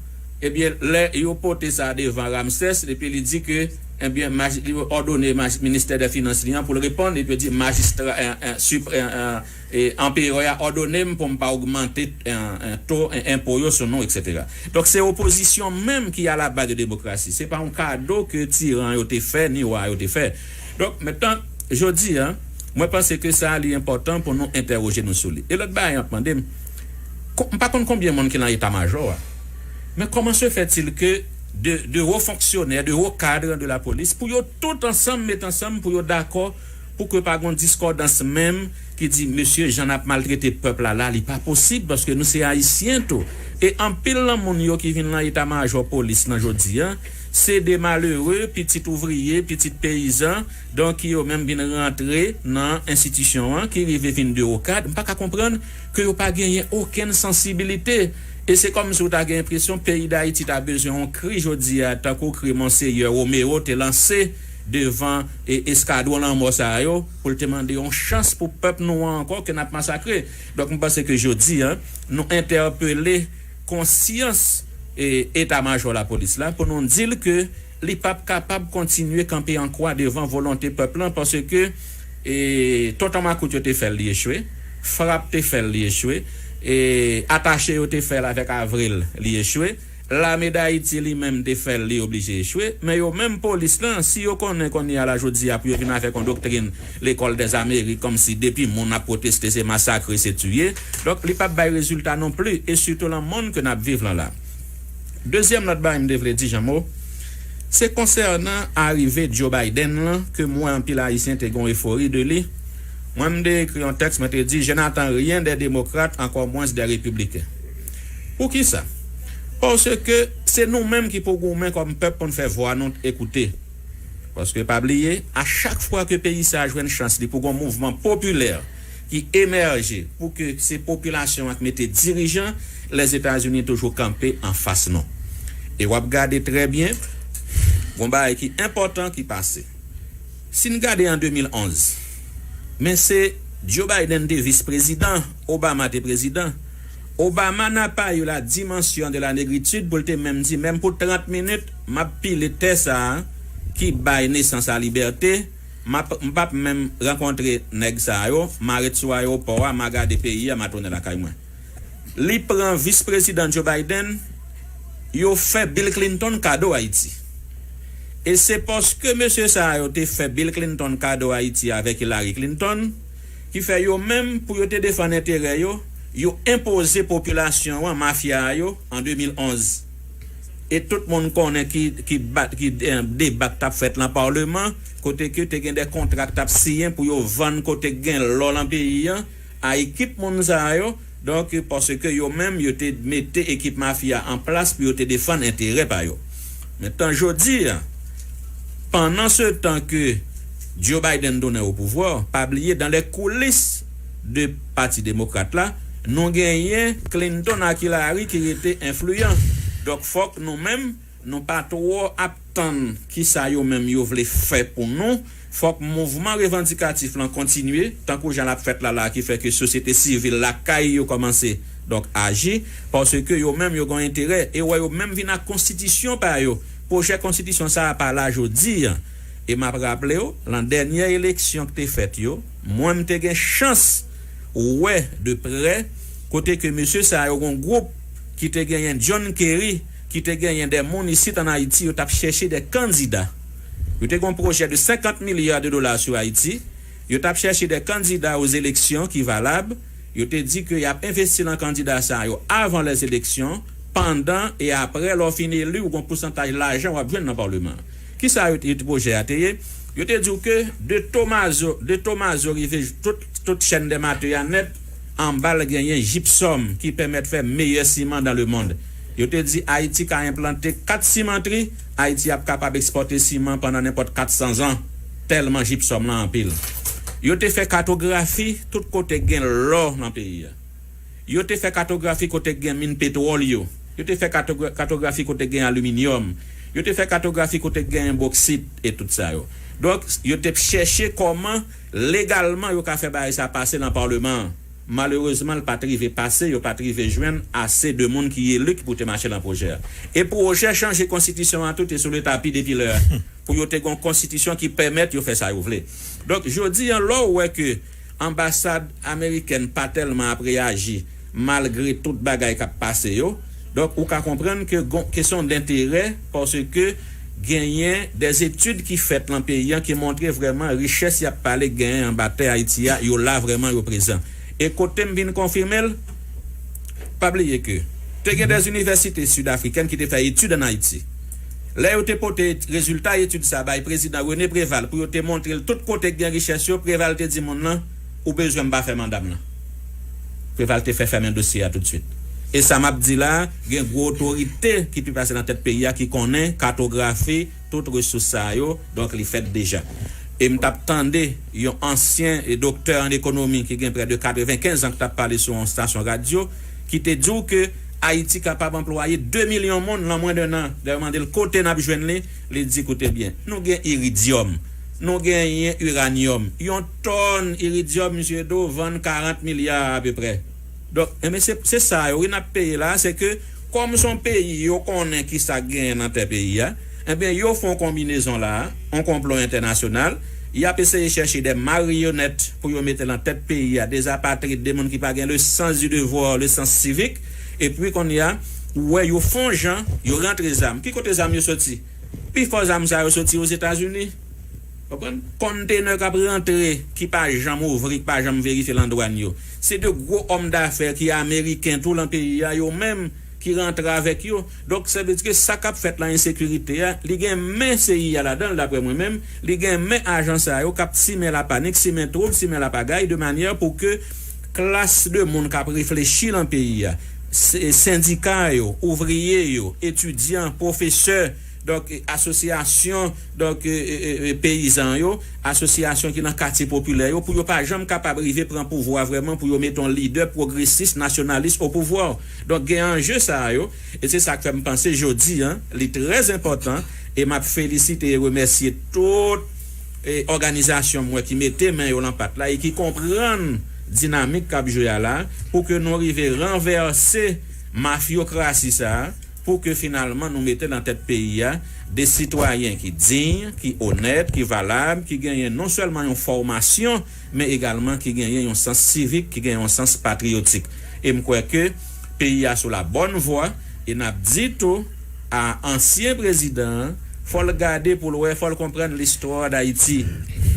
Ebyen, lè yo pote sa devan Ramsès, epi li di ke, ebyen, maj-, li òdone maj-, ministè dè finans li an pou l reponn, epi yo di majistra, en, en, sip-, en, en, e, anperè a òdone m pou m pa ogmante, en, en, to, en, enpo yo sou nou, etsetera. Donk, se opozisyon menm ki a la baz de demokrasi. Se pa yon kado ke tiran yo te fè, ni wa yo te fè. Donk, mentnan, jodi a, mwen panse ke sa li enpòtan pou nou entèwoje nou sou li. E lòt bagay, y ap mande m, ko-, m pa konn konbyen moun ki nan eta majò a. Men comment se fait-il que de, de hauts fonctionnaires, de hauts cadres de la police, pou yo tout ansanm met ansanm, pou yo dakò, pou ke pa gon diskòdans menm ki di, mesye, jan n ap maltrete pèp la la, li pa posib, paske nou se Ayisyen tou. E anpil nan moun yo ki vin nan eta majò polis lan jodi a, se de malere, pitit ouvriye, pitit peyizan, donk ki yo menm vin rantre nan enstitisyon an, ki rive vin de wo kad. M pa ka konprann ke yo pa genyen okenn sansibilite. E se kòmsi w ta gen enpresyon peyi Dayiti ta bezwen yon kri jodi a, tankou kri Monseyè Romeo te lanse devan, e, eskadwon lanmò sa yo, pou l te mande yon chans pou pèp nou an ankò ke n ap masakre. Donk, m panse ke jodi a, nou entèpele konsyans, e, eta majò lapolis la pou nou di l ke li p ap kapab kontinye kanpe an kwa devan volonte pèp lan, paske, e, tonton makout yo te fè l, li echwe, frap te fè l, li echwe, e, atache yo te fè l avèk Avril, li echwe, lame Dayiti li menm te fè l, li oblije echwe, men yo menm polis lan, si yo konnen kounye a la jodi a pou yo vin avèk yon doktrin Lekòl dèz Amerik, kòmsi depi moun ap pwoteste, se masakre, se tiye. Donk, li p ap bay rezilta non pli, e sitou lan monn ke n ap viv lan la. Dezyèm lòt bagay m te vle di, Janmo, se konsènan arive Joe Biden lan, ke m wè anpil Ayisyen te gen yon efori de li. Mwen, m te ekri yon tèks, mwen te di, Je n'attends rien des démocrates, encore moins des républicains. Poukisa? Paske se nou menm ki pou goumen kòm pèp pou n fè vwa nou ekoute. Paske pa bliye, a chak fwa ke peyi sa a jwenn chans li pou gon mouvman popilè ki emèje pou ke se popilasyon an k mete dirijan, Lèzetazini toujou kanpe anfas nou. E w ap gade trè byen, Gon bagay ki enpòtan ki pase. Si n gade an de mil onz, men se Joe Biden te vis prezidan, Obama te prezidan. Obama n'a pas eu la dimension de la négritude pou l te menm di, menm pou trant minit, m ap pile tè sa a ki bay nesans a libète, m ap, m p ap menm rankontre nèg sa yo, m a ret sou ayewopò a, m a gade peyi a, m a tounen lakay mwen. Li pran vis prezidan Joe Biden, yo fè Bill Clinton kado Ayiti. E se paske mesye sa yo te fè Bill Clinton kado Ayiti avèk Hillary Clinton, ki fè yo menm, pou yo te defann enterè yo, yo enpoze popilasyon an mafya a yo an de mil onz. E tout moun konnen ki, ki, bat, ki eh, deba k t ap fèt lan Paleman, kote ke te gen de kontra k t ap siyen pou yo vann kote k gen lò lan peyi an a ekip moun sa yo, donk, paske yo menm, yo te mete ekip mafya an plas pou yo te defann enterè pa yo. Mentan jodi a, pandan se tan ke Joe Biden tounen o pouvwa, pa bliye, dans les coulisses de Pati Demokrat la, nou genyen Clinton ak Hillary ki rete enfliyan. Donk, fòk nou menm, nou pa twò ap tann kisa yo menm yo vle fè pou nou. Fòk mouvman revandikatif lan kontinye, tankou jan l ap fèt la la, ki fè ke sosyete sivil lakay yo kòmanse, donk, aji, paske yo menm yo gen enterè, e wè yo menm vin ak konstitisyon pa yo. Pwojè konstitisyon sa a pa la jodi a. E m ap raple w, lan dènyè eleksyon ki te fèt yo, mwen m te gen chans wè de prè, kote ke mesye sa yo gon gwoup ki te genyen John Kerry, ki te genyen de moun isit an Ayiti, yo t ap chèche de kandida. Yo te gon pwojè de senkant milya de dola sou Ayiti. Yo t ap chèche de kandida o zeleksyon ki valab. Yo te di ke y ap envesti lan kandida sa yo avan lèzeleksyon, pandan e aprè lè w fin eli, ou gon pousantaj lajan w ap jwenn nan paleman an. Kisa yo te, pwojè a te ye? Yo te di w ke de Tomazo, de Tomazo rive tout, tout chèn dè Mate a nèt, anba l genyen jipsòm ki pèmèt fè meyè siman dans le monde. Yo te di Ayiti ka enplante kat simantri, Ayiti ap kapab ekspòte siman pandan nenpòt kat san zan, tèlman jipsòm lan anpil. Yo te fè katografi tout kote k gen lò nan peyi a. Yo te fè katografi kote k gen min petwòl yo. Yo te fè katogra- katografi kote k gen aliminyòm. Yo te fè katografi kote k gen boksit e tout sa yo. Donk, yo te chèche kòman legalman yo ka fè bagay sa pase nan paleman an. Malerezman, l pa t rive pase, yo pa t rive jwenn ase de moun ki eli ki pou te mache nan pwojè a. E pwojè chanje konstitisyon an tou te sou le tapi depi lè a, pou yo te gon konstitisyon ki pèmèt yo fè sa yo vle. Donk, jodi a, lè w wè ke anbasad amerikèn pa tèlman ap reyaji malgre tout bagay k ap pase yo, donk, ou ka konprann ke gon kesyon denterè, paske genyen de etid ki fèt lan peyi an ki montre vrèman richès y ap pale genyen anba tè Ayiti a, yo la vrèman, yo prezan. E kote m vin konfime l, pa bliye ke te gen de inivèsite sidafrikèn ki te fè etid an Ayiti. Lè yo te pote rezilta etid sa bay prezidan René Préval pou yo te montre l tout kote k gen richès yo, Préval te di moun nan, ou bezwen m pa fè manda m nan. Préval te fè fèmen dosye a toutswit. E sa m ap di la, gen gwo otorite ki pi pase nan tèt peyi a ki konnen katografi tout resous sa yo, donk li fèt deja. E m t ap tande yon ansyen doktè an ekonomi ki gen prè de katrevenkenz an ki t ap pale sou yon estasyon radyo, ki te di w ke Ayiti kapab anplwaye de milyon moun lan mwen de nan. Lè yo mande l kote n ap jwenn li, li di, koute byen, nou gen iridyòm, nou genyen iranyòm, yon tòn iridyòm, misye Edo vann karant milya apeprè. Donk, enben, se, se sa yo, wi, n ap peye la, se ke, kòm se yon peyi, yo konnen kisa k genyen nan tè peyi a, enben, yo fè yon konbinezon la, yon konplo entènasyonal, y ap eseye chèche de maryonèt pou yo mete nan tèt peyi a, de apatrid, de moun ki pa gen le sens du devoir, le sens civique, epi kounye a, ou wè yo fè yon jan, yo rantre zam. Ki kote zam yo soti? Pifò zam sa yo soti Ozetazini. Konprann? Kontenè k ap rantre, ki pa janm ouvri, ki pa janm verifye lan dwàn yo. Se de gwo òm dafè ki ameriken tou lan peyi a, yo menm ki rantre avèk yo. Donk, sa vle di ke sa k ap fèt lan ensekirite a, li gen men C I A ladan l, daprè mwen menm, li gen men ajan sa yo k ap simen lapanik, simen twoub, simen lapagay, de manyè pou ke klas de moun k ap reflechi lan peyi a, se- sendika yo, ouvriye yo, etidyan, pwofesè, donk, e, asosyasyon, donk, e, e, e, e, peyizan yo, asosyasyon ki nan katye popilè yo, pou yo pa janm kapab rive pran pouvwa vrèman, pou yo mete yon lidè pwogresis, nasyonalis o pouvwa. Donk, gen anje sa yo, e se sa k fè m panse jodi a, li trè enpòtan, E m ap felisite e remèsye tout e òganizasyon m wè ki mete men yo lan pat la e ki konprann dinamik k ap jwe a la pou ke nou rive ranvèse mafyokrasi sa a, pou ke finalman nou mete nan tèt peyi a de sitwayen ki diy, ki onèt, ki valab, ki genyen non sèlman yon fòmasyon, men egalman ki genyen yon sans sivik, ki genyen yon sans patriyotik. E m kwè ke peyi a sou la bòn vwa, e n ap di tou a ansyen prezidan an, fò l gade pou l wè, fò l konprann listwa Dayiti.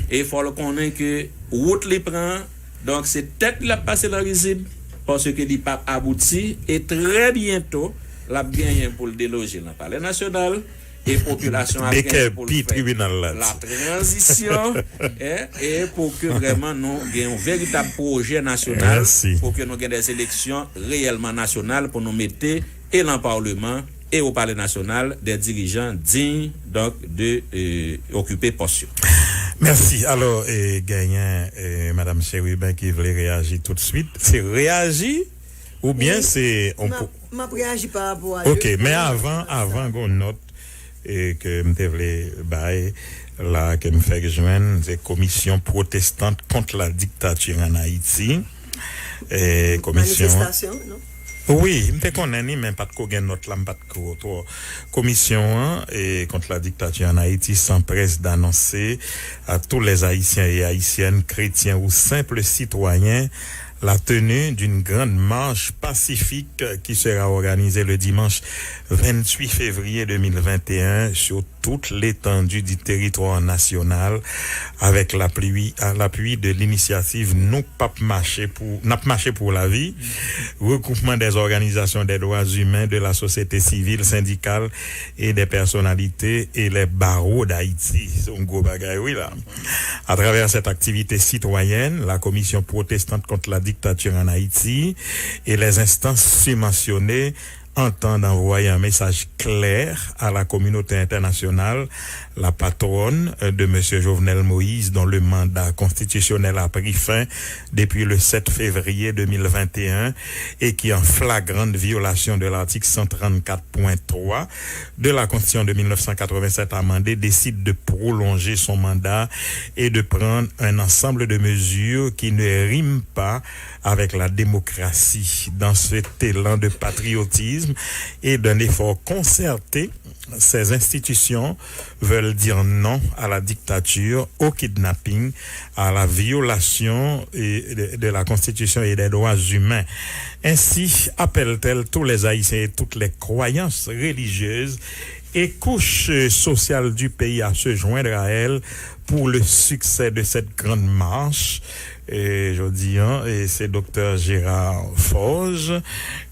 E fò l konnen ke wout li pran, donk se tèt li l ap pase lan rizib, paske li p ap abouti, e trè byento, l ap genyen pou l deloje lan Palè Nasyonal, e popilasyon ap genyen pou l fè la tranzisyon, e, e pou ke vrèman nou gen yon veritab pwojè nasyonal, pou ke nou gen de eleksyon reyèlman nasyonal pou nou mete e lan Paleman e o Palè Nasyonal de dirijan diy, donk, de e, okipe pòs yo. Mèsi. Alò, e, genyen e, Madanm Chérubin ki vle reyaji toutswit. Se reyaji oubyen se. M ap reyaji pa rapò a. Ok, men avan, avan, gon nòt e, ke m te vle bay la, ke m fèk jwenn, se Commission protestante contre la dictature en Haïti. E, komisyon an. Wi, m te konnen ni, men pa t ko gen nòt la, m pa t ko twò. Komisyon an e, contre la dictature en Haïti s'empresse d'annoncer à tous les Haïtiens et Haïtiennes, chrétiens ou simples citoyens, la tenue d'une grande marche pacifique qui sera organisée le dimanche vingt-huit février deux mille vingt et un sur toute l'étendue du territoire national avec l'appui, à l'appui de l'initiative Nou p ap mache pou, n ap mache pou lavi, regroupement des organisations des droits humains, de la société civile, syndicale et des personnalités et les barreaux d'Haïti. Se yon gwo bagay, wi, la. À travers cette activité citoyenne, la Commission protestante contre la dictature en Haïti et les instances surmentionnées entendent envoyer un message clair à la communauté internationale, la patronne de M. Jovenel Moïse, dont le mandat constitutionnel a pris fin depuis le sept février deux mille vingt et un et qui, en flagrante violation de l'article cent trente-quatre point trois de la Constitution de mille neuf cent quatre-vingt-sept amendée, décide de prolonger son mandat et de prendre un ensemble de mesures qui ne riment pas avec la démocratie. Dans cet élan de patriotisme et d'un effort concerté, ces institutions veulent dire non à la dictature, au kidnapping, à la violation de la Constitution et des droits humains. Ainsi appelle-t-elle tous les Haïtiens et toutes les croyances religieuses et couches sociales du pays à se joindre à elle pour le succès de cette grande marche. E jodi an, e se Doktè Gérard Forge,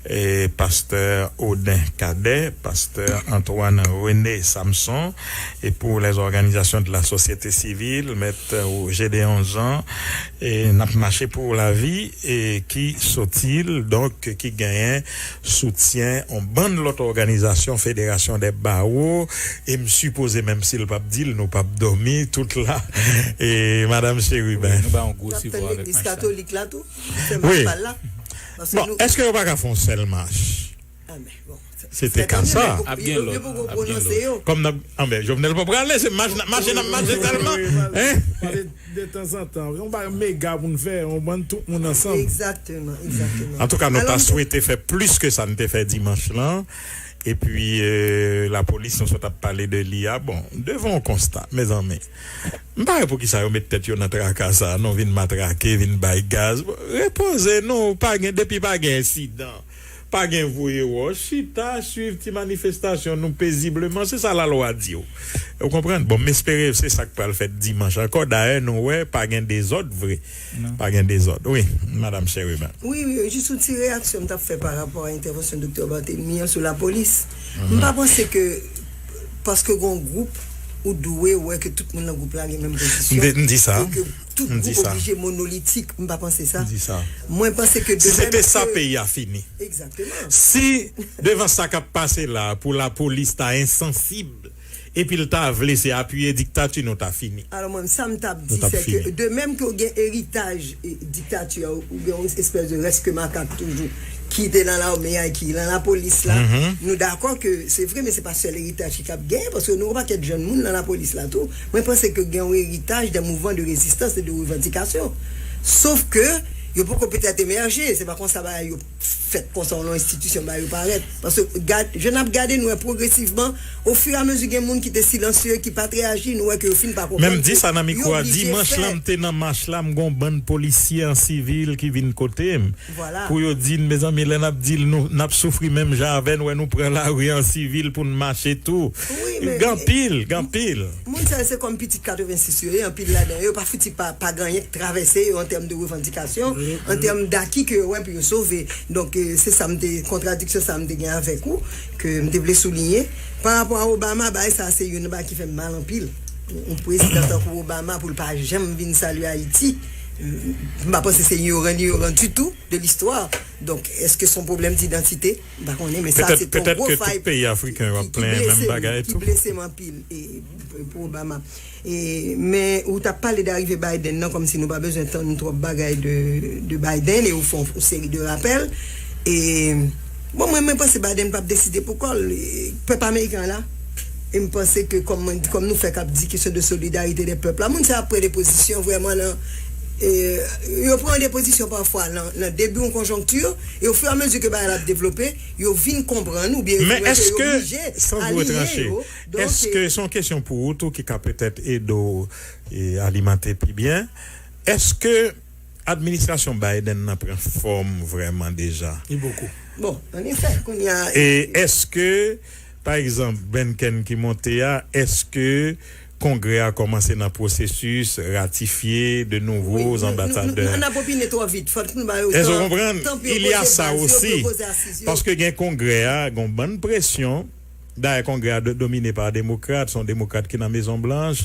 e pastè Audin Cadet, pastè Antoine René Samson, et pour les organisations de la société civile, Mèt Gédéon Jean, e N ap mache pou lavi, e ki soti l, donk, ki genyen soutyen yon bann lòt òganizasyon, Fédération des Barreaux, e m sipoze, menm si l p ap di l, nou p ap dòmi, tout la, e Madanm Chérubin. Nou ba yon gwo sipò avèk mach la. Legliz katolik la tou, se mach pa l la. Bon, èske yo pa ka fè yon sèl mach? Se te ka sa. Ap gen lòt. Kòm n ap, anben, Jovenel pa prale, se mach n ap mache, n ap mache sèlman. Hein? Detanzantan, yon bagay mega pou n fè, yon bann tout moun ansanm. Egzakteman, egzakteman. Antouka, nou ta swete fè plis ke sa n te fè dimanch lan. Epi, euh, lapolis, nou sot ap pale de li a. Bon, devan yon konsta, mezanmi. M pa wè poukisa yo met tèt yo nan traka sa, nou vin matrake, vin bay gaz. Repoze nou, pa gen, depi pa gen ensidan. Pa gen voye wòch, chita, swiv ti manifestasyon nou pezibleman, se sa lalwa di w. Ou konprann? Bon, m espere se sa k pral fèt dimanch ankò. Dayè, nou wè, pa gen dezòd vre. Pa gen dezòd. Wi, Madanm Chérubin. Wi, wi, jis yon ti reyaksyon m t ap fè pa rapò a entèvansyon Doktè Barthélemy an sou lapolis. M pa panse ke paske gen yon gwoup, ou dwe wè ke tout moun nan gwoup la gen menm pozisyon. M di sa. E ke tout gwoup oblije monolitik, m pa panse sa. M di sa. Mwen panse ke de menm ke. Si se te sa, peyi a fini. Egzakteman. Si, devan sa k ap pase la, pou lapolis ta ensansib epi l ta vle se apiye diktati, nou ta fini. Alò, mwen, sa m t ap di, se ke de menm ke w gen eritaj diktati a, ou gen yon espès de rès ke makak toujou, ki te nan lame a e ki nan lapolis la, nou dakò ke se vre, men se pa sèl eritaj ki k ap genyen, paske nou gen yon pakèt jèn moun nan lapolis la tou. Mwen panse ke gen yon eritaj de mouvman de rezistans e de revandikasyon. Sof ke yo poko petèt emèje, se pa konsa bagay yo fèt konsa, yon enstitisyon ba yo parèt. Paske gad, jan n ap gade, nou wè pwogresivman, ofiramezi gen moun ki te silansye, ki pa t reyaji, nou wè ke yo fin pa konprann. Men m di sa nan mikwo a, dimanch la, m te nan mach la, m gen yon bann polisye an sivil ki vin kote m. Pou yo di n, mezanmi, lè n ap di l, nou, n ap soufri menm jan avè n, wè nou pran lari an sivil pou n mache tou. Gen anpil, gen anpil. Moun sa yo se kòm pitit katrevensis yo ye, anpil ladan yo pa fouti pa, pa gen anyen k travèse yo an tèm de revandikasyon, an tèm daki ke yo wè pou yo sove. Donk, eh, se sa m te, kontradiksyon sa m te gen avèk ou, ke m te vle souliye. Pa rapò a Obama, bagay sa se youn nan bagay ki fè m mal anpil. Yon prezidan tankou Obama pou l pa janm vin salye Ayiti, m pa panse se ignoran, ignoran ditou de listwa. Donk, èske se yon pwoblèm didantite? M pa konnen, men sa se yon gwo fay ki, ki, ki blese m, ki blese m anpil, e, pou Obama. E, men ou t ap pale de arive Biden nan, kòmsi nou pa bezwen tann twòp bagay de, de Biden, e ou fè yon seri de rapèl. E, bon, mwen, mwen panse Biden p ap deside pou kò l. E, pèp ameriken an la. E m panse ke kòm mwen, kòm nou fèk ap di kesyon de solidarite de pèp la, moun sa ap pran de pozisyon vrèman nan, e, yo pran de pozisyon pafwa nan, nan debi yon konjonkti, e ofiramezi ke bagay la ap devlope, yo vin konprann oubyen yo vin wè ke yo oblije aliyen yo. Donk, èske se yon kesyon pou ou tou ki ka petèt ede w, e, alimante pi byen? Èske administrasyon Biden nan pran fòm vrèman deja? Li poko. Bon, an efè, kounye a. E èske, pa egzanp, Blinken ki monte a, èske Kongrè a kòmanse nan pwosesis ratifye de nouvo anbasadè? N ap opine twò vit. Fòk nou ba yo tan pou yo poze baz yo, pou yo poze asiz yo. Paske gen Kongrè a, gen yon bann presyon. Dayè, Kongrè a domine pa Demokrat, se yon Demokrat ki nan Mezon Blanch,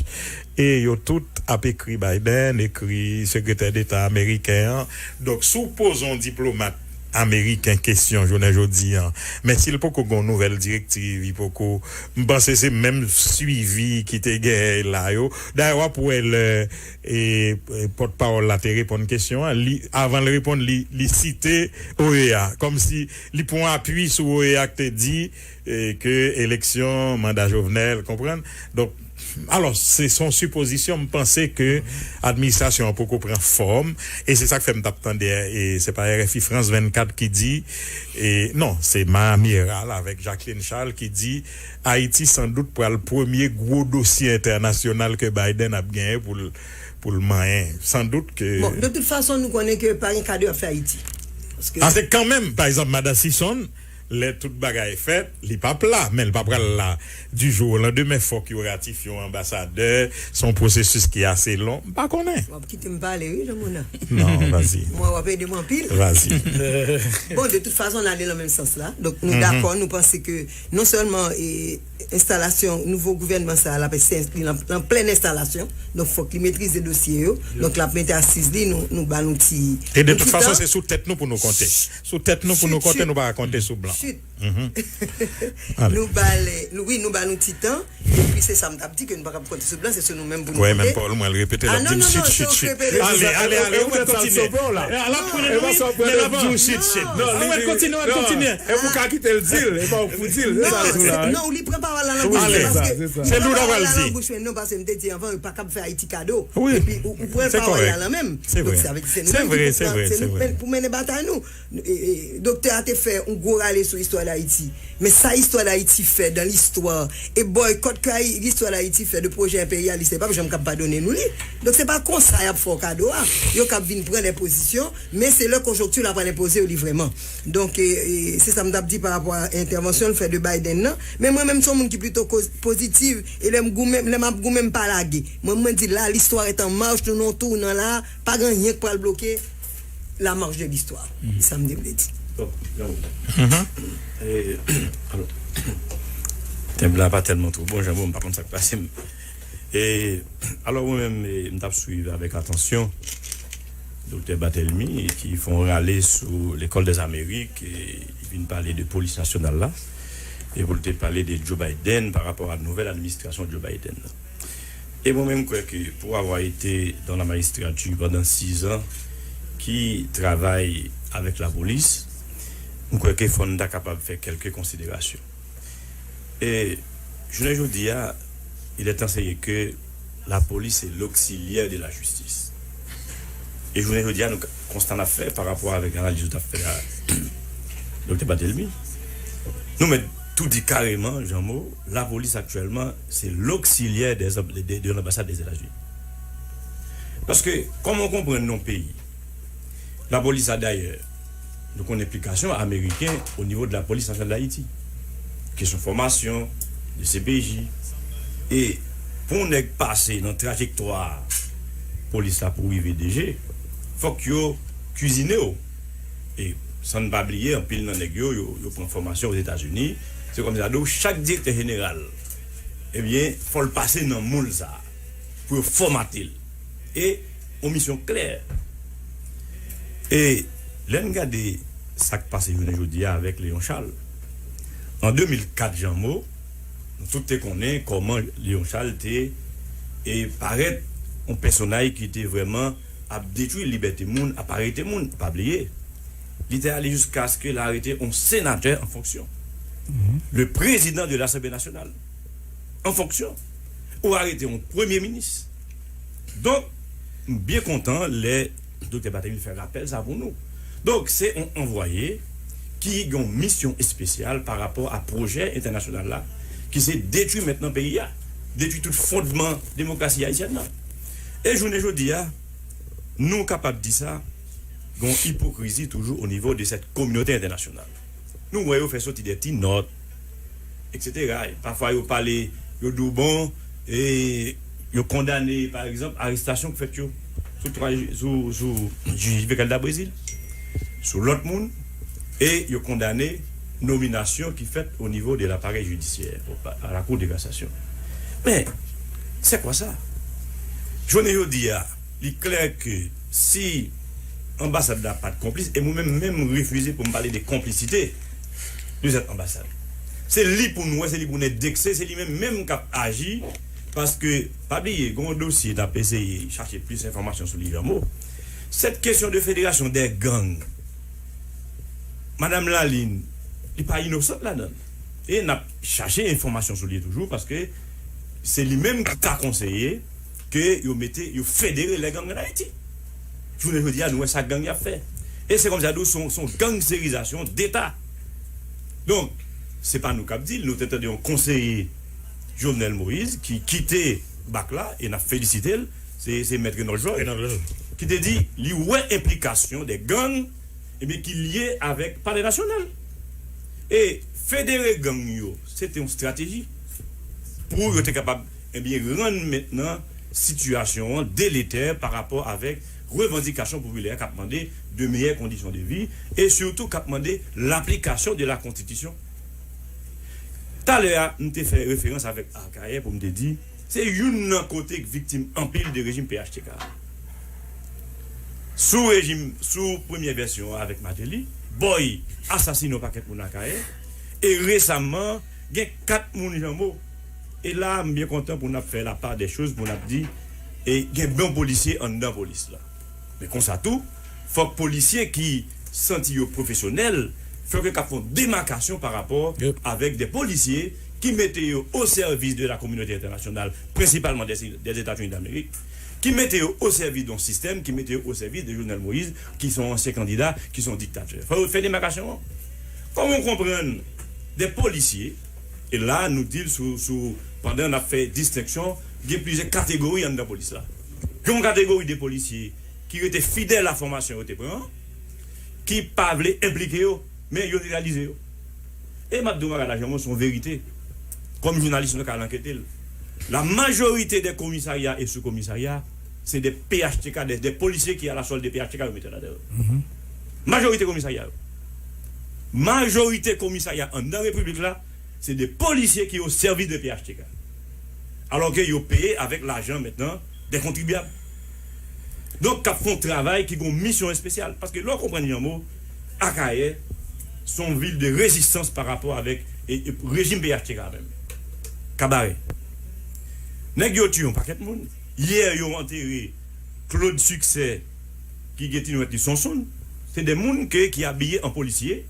e yo tout ap ekri Biden, ekri Sekretè Deta ameriken an. Donk, si w poze yon diplomat ameriken kesyon jounen jodi a, men si l poko gen yon nouvèl direktiv, li poko, m panse se menm swivi ki te genyen la yo. Dayè, w ap wè lè, e, e, pòtpawòl la te reponn kesyon an, li, avan l reponn, li, li site O E A, kòmsi li pran apui sou O E A ki te di, e, ke eleksyon, manda Jovenel, konprann? Donk, alò, se, se yon sipozisyon, m panse ke administrasyon an poko pran fòm, e se sa k fè m t ap tande, e se pa R F I France vennkat ki di, e, non, se Miami Herald avèk Jacqueline Charles ki di, Ayiti sandout pral premye gwo dosye entènasyonal ke Biden ap genyen pou l, pou l manyen. Sandout ke... Bon, de tout fason, nou konnen ke pa gen kado y ap fè Ayiti. Paske... A, se kanmenm, pa egzanp, madan Sison, lè tout bagay fèt, li p ap la, men l pa pral la du jour au lendemain, fòk yo ratifye yon anbasadè, se yon pwosesis ki ase long, m pa konnen. W ap kite m pale, wi, Jean Mona. Non, vas-y. Mwen, w ap ede m anpil. Vas-y. Bon, de tout fason, n ale nan menm sans la. Donk, nou dakò, nou panse ke non sèlman, e, enstalasyon nouvo gouvènman sa a, l ap, se, li nan, nan plèn enstalasyon. Donk, fòk li metrize dosye yo. Donk, l ap mete asiz li, nou, nou ba nou ti, nou ti tan. E de tout fason, se sou tèt nou pou nou konte. Sou tèt nou pou nou konte, nou pa ka konte sou blan. Nou ba l, nou, wi, nou ba nou ti tan. Epi se sa m t ap di, ke nou pa ka konte sou blan, se sou nou menm pou nou konte. Wè, menm Paul, mwen, l repete, l ap di m chit, chit, chit. Ale, ale, ale, ou mèt kontinye. L ap pran nan nou, wi, men l ap di w chit, chit. Ou mèt kontinye, ou mèt kontinye. E pou ka kite l di l, e pa ou pou di l, se sa l di w la. Non, li pran pawòl la nan bouch mwen, paske li pran pawòl la nan bouch mwen, non, paske m te di anvan, yo pa kab fè Ayiti kado. Epi ou, ou pran pawòl la nan men m. Donk, sa vle di se nou menm ki pou pran, se nou menm pou mennen batay nou. E, e, doktè a te fè yon gwo rale sou istwa Dayiti. Men sa istwa Dayiti fè dan listwa, e bòykòt ke Ayi-, istwa Dayiti fè de pwojè enperyalis, li p ap janm kab padone nou li. Donk, se pa konsa y ap fè w kado a. Yo kab vin pran de pozisyon, men se lè konjonkti la pral enpoze yo li vrèman. Donk, e, e, se sa m t ap di pa rapò a entèvansyon l fè de Biden nan. Men mwen menm, se yon moun ki plito koz-, pozitif, e lè m goumen, lè m ap goumen, m pa lage. Mwen, mwen di la, l'histoire est en marche, nou nan yon tounan la, pa gen anyen k pral bloke la marche de l'histoire. Se sa m te vle di. Bon, Jean-Mona. E, alò, tèm la pa tèlman twò bon, Jean-Mona, m pa konn sa k pase m. E, alò, mwen menm, e, m t ap swiv avèk atansyon Doktè Bathelmy, ki fè yon rale sou Lekòl dèzamerik, e, li vin pale de polis nasyonal la. e pou l te pale de Joe Biden pa rapò a nouvèl administrasyon Joe Biden nan. E mwen menm, m kwè ke pour avoir été dans la magistrature pendant six ans, ki travay avèk lapolis, m kwè ke fò n ta kapab fè kèlke konsiderasyon. E jounen jodi a, il est enseigné que la police est l'auxiliaire de la justice. E jounen jodi a, nou, konstat n ap fè pa rapò avèk analiz ou t ap fè a, Doktè Barthélemy, nou mèt tou di kareman, Jean Mo, lapolis aktyèlman, se l'auxiliaire des, de, de, de l'ambassade des États-Unis. Paske, kòman w konprann nan yon peyi, lapolis la dayè, nou konn enplikasyon ameriken o nivo de lapolis nasyonal d Ayiti. Kesyon fòmasyon, de C P J. E pou yon nèg pase nan trajektwa polis la pou rive D G, fòk yo kwizine w. E san n pa bliye, anpil nan nèg yo, yo, yo pran fòmasyon Ozetazini. Se kòm sa di w, chak direktè jeneral, ebyen, fò l pase nan moul sa a pou yo fòmate l. E yon misyon klè. E lè n gade sa k pase jounen jodi a avèk Léon Charles, an de mil kat, Jean Mo, nou tout te konnen kòman Léon Charles te, e, parèt yon pèsonaj ki te vrèman ap detwi libète moun, ap arete moun. Pa bliye, li te ale jiskaske l arete yon senatè an fonksyon, le président de l'Assemblée nationale, an fonksyon, ou arete yon premye minis. Donk, m byen kontan lè Doktè Barthélemy fè rapèl sa pou nou. Donk, se yon anvwaye ki gen yon misyon espesyal pa rapò a pwojè entènasyonal la, ki se detwi mentnan peyi a, detwi tout fondman demokrasi ayisyèn nan. E jounen jodi a, nou kapab di sa, gen yon ipokrizi toujou o nivo de sèt kominote entènasyonal. Nou wè yo fè soti de ti nòt, etsetera. E pafwa yo pale, yo di w bon, e yo kondane, pa egzanp, arestasyon k fèt yo sou twa, sou, sou jij Vical da Brazil, sou lòt moun, e yo kondane nominasyon ki fèt o nivo de laparèy jidisyè, a la Cour de cassation. Men, c'est quoi ça? Jounen jodi a, li klè ke si anbasad la pa t konplis, e mwen menm, menm refize pou m pale de konplisite de sèt anbasad. Se li pou n wè, se li pou n endekse, se li menm menm k ap aji, paske, pa bliye, gen yon dosye n ap eseye chache plis enfòmasyon sou li, Jean Mo. Sèt kesyon de federasyon dè gang, Madam Laline, li pa inosant ladan l. E n ap chache enfòmasyon sou li toujou, paske se li menm ki ta konseye ke yo mete, yo federe lè gang ann Ayiti. Jounen jodi a, nou wè sa gang y ap fè. E se kòmsi a di w, se yon, se yon gangsterizasyon deta. Donk, se pa nou k ap di l, nou te tande yon konseye Jovenel Moïse ki kite bak la, e n ap felisite l, se, se mèt Renold Georges, Renold Georges, ki te di li wè enplikasyon de gang, ebyen, ki lye avèk Palè Nasyonal. E federe gang yo, se te yon estrateji pou yo te kapab, ebyen, rann mentnan sitiyasyon an deletè pa rapò avèk revandikasyon popilè k ap mande de meyè kondisyon de vi e sitou k ap mande laplikasyon de la konstitisyon. Talè a, m te fè referans avèk Akayè pou m te di, se youn nan kote k viktim anpil de rejim P H T K a. Sou rejim, sou premyè vèsyon an avèk Martelly, Boy asasine yon pakèt moun Akayè, e resaman, gen kat moun Jean Mo. E la, m byen kontan pou n ap fè la part des choses, pou n ap di, e gen bon polisye anndan polis la. Men konsa tou, fòk polisye ki santi yo pwofesyonèl, fòk yo ka fè yon demakasyon pa rapò, yep, avèk de polisye ki mete yo o sèvis de la kominote entènasyonal, prensipalman des, des États-Unis d'Amérique, ki mete yo o sèvis de yon sistèm, ki mete yo o sèvis de Jovenel Moïse, ki se yon ansyen kandida, ki se yon diktatè. Fò yo fè demakasyon an. Kòman w konprann de polisye, e la nou di l sou, sou, pandan n ap fè distenksyon, gen plizyè kategori anndan polis la. Gen yon kategori de polisye ki rete fidèl a fòmasyon yo te pran an, ki pa vle enplike yo, men yo netralize yo. E m ap di w bagay la, Jean Mo, se yon verite. Kòm jounalis, nou ka al ankete l. La majorité des commissariats et sous-commissariats, se de P H T K, de, de polisye ki a la sòl de P H T K yo mete ladan yo. Mhm. Majorite komisarya yo. Majorite komisarya anndan repiblik la, se de polisye ki o sèvis de P H T K. Alò ke yo peye avèk lajan mentnan de kontribyab. Donk, k ap fè yon travay ki gen yon misyon espesyal. Paske lè w konprann Jean Mo, Akayè, se yon vil de rezistans pa rapò avèk e, e, rejim P H T K menm. Kabarè. Nèg yo tiye yon pakèt moun. Yè, yo antere Claude Succès, ki gen ti nwèt li Sonson. Se de moun ke, ki abiye an polisye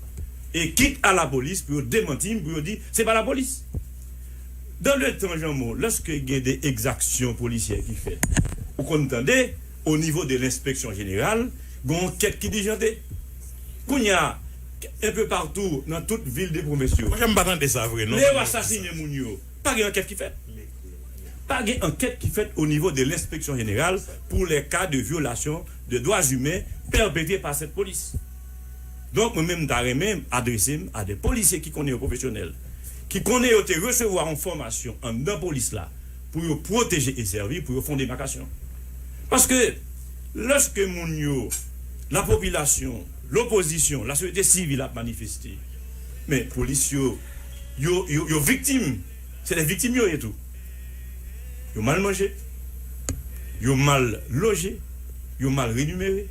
e ki t a lapolis pou yo demanti m, pou yo di, se pa lapolis. Dan le tan, Jean Mo, lòske gen de egzaksyon polisyè ki fèt, ou konn tande, o nivo de lenspeksyon jeneral, gen yon ankèt ki dilijante. Kounye a, enpe patou, nan tout vil de pwovens yo, Monchè, m pa tande sa vre, non. Lè yo asasinen moun yo, pa gen ankèt ki fèt. Pa gen ankèt ki fèt o nivo de lenspeksyon jeneral pour les cas de violation de droits humains perpétrés par cette police. Donk, mwen menm, m ta renmen adrese m a de polisye ki konnen yo pwofesyonèl, ki konnen yo te resevwa yon fòmasyon anndan polis la pou yo pwoteje e sèvi, pou yo fè yon demakasyon. Paske, lòske moun yo, lapopilasyon, lopozisyon, lasosyete sivil ap manifeste, men polis yo, yo, yo, yo viktim. Se de viktim yo ye tou. Yo mal manje, yo mal loje, yo mal renimere,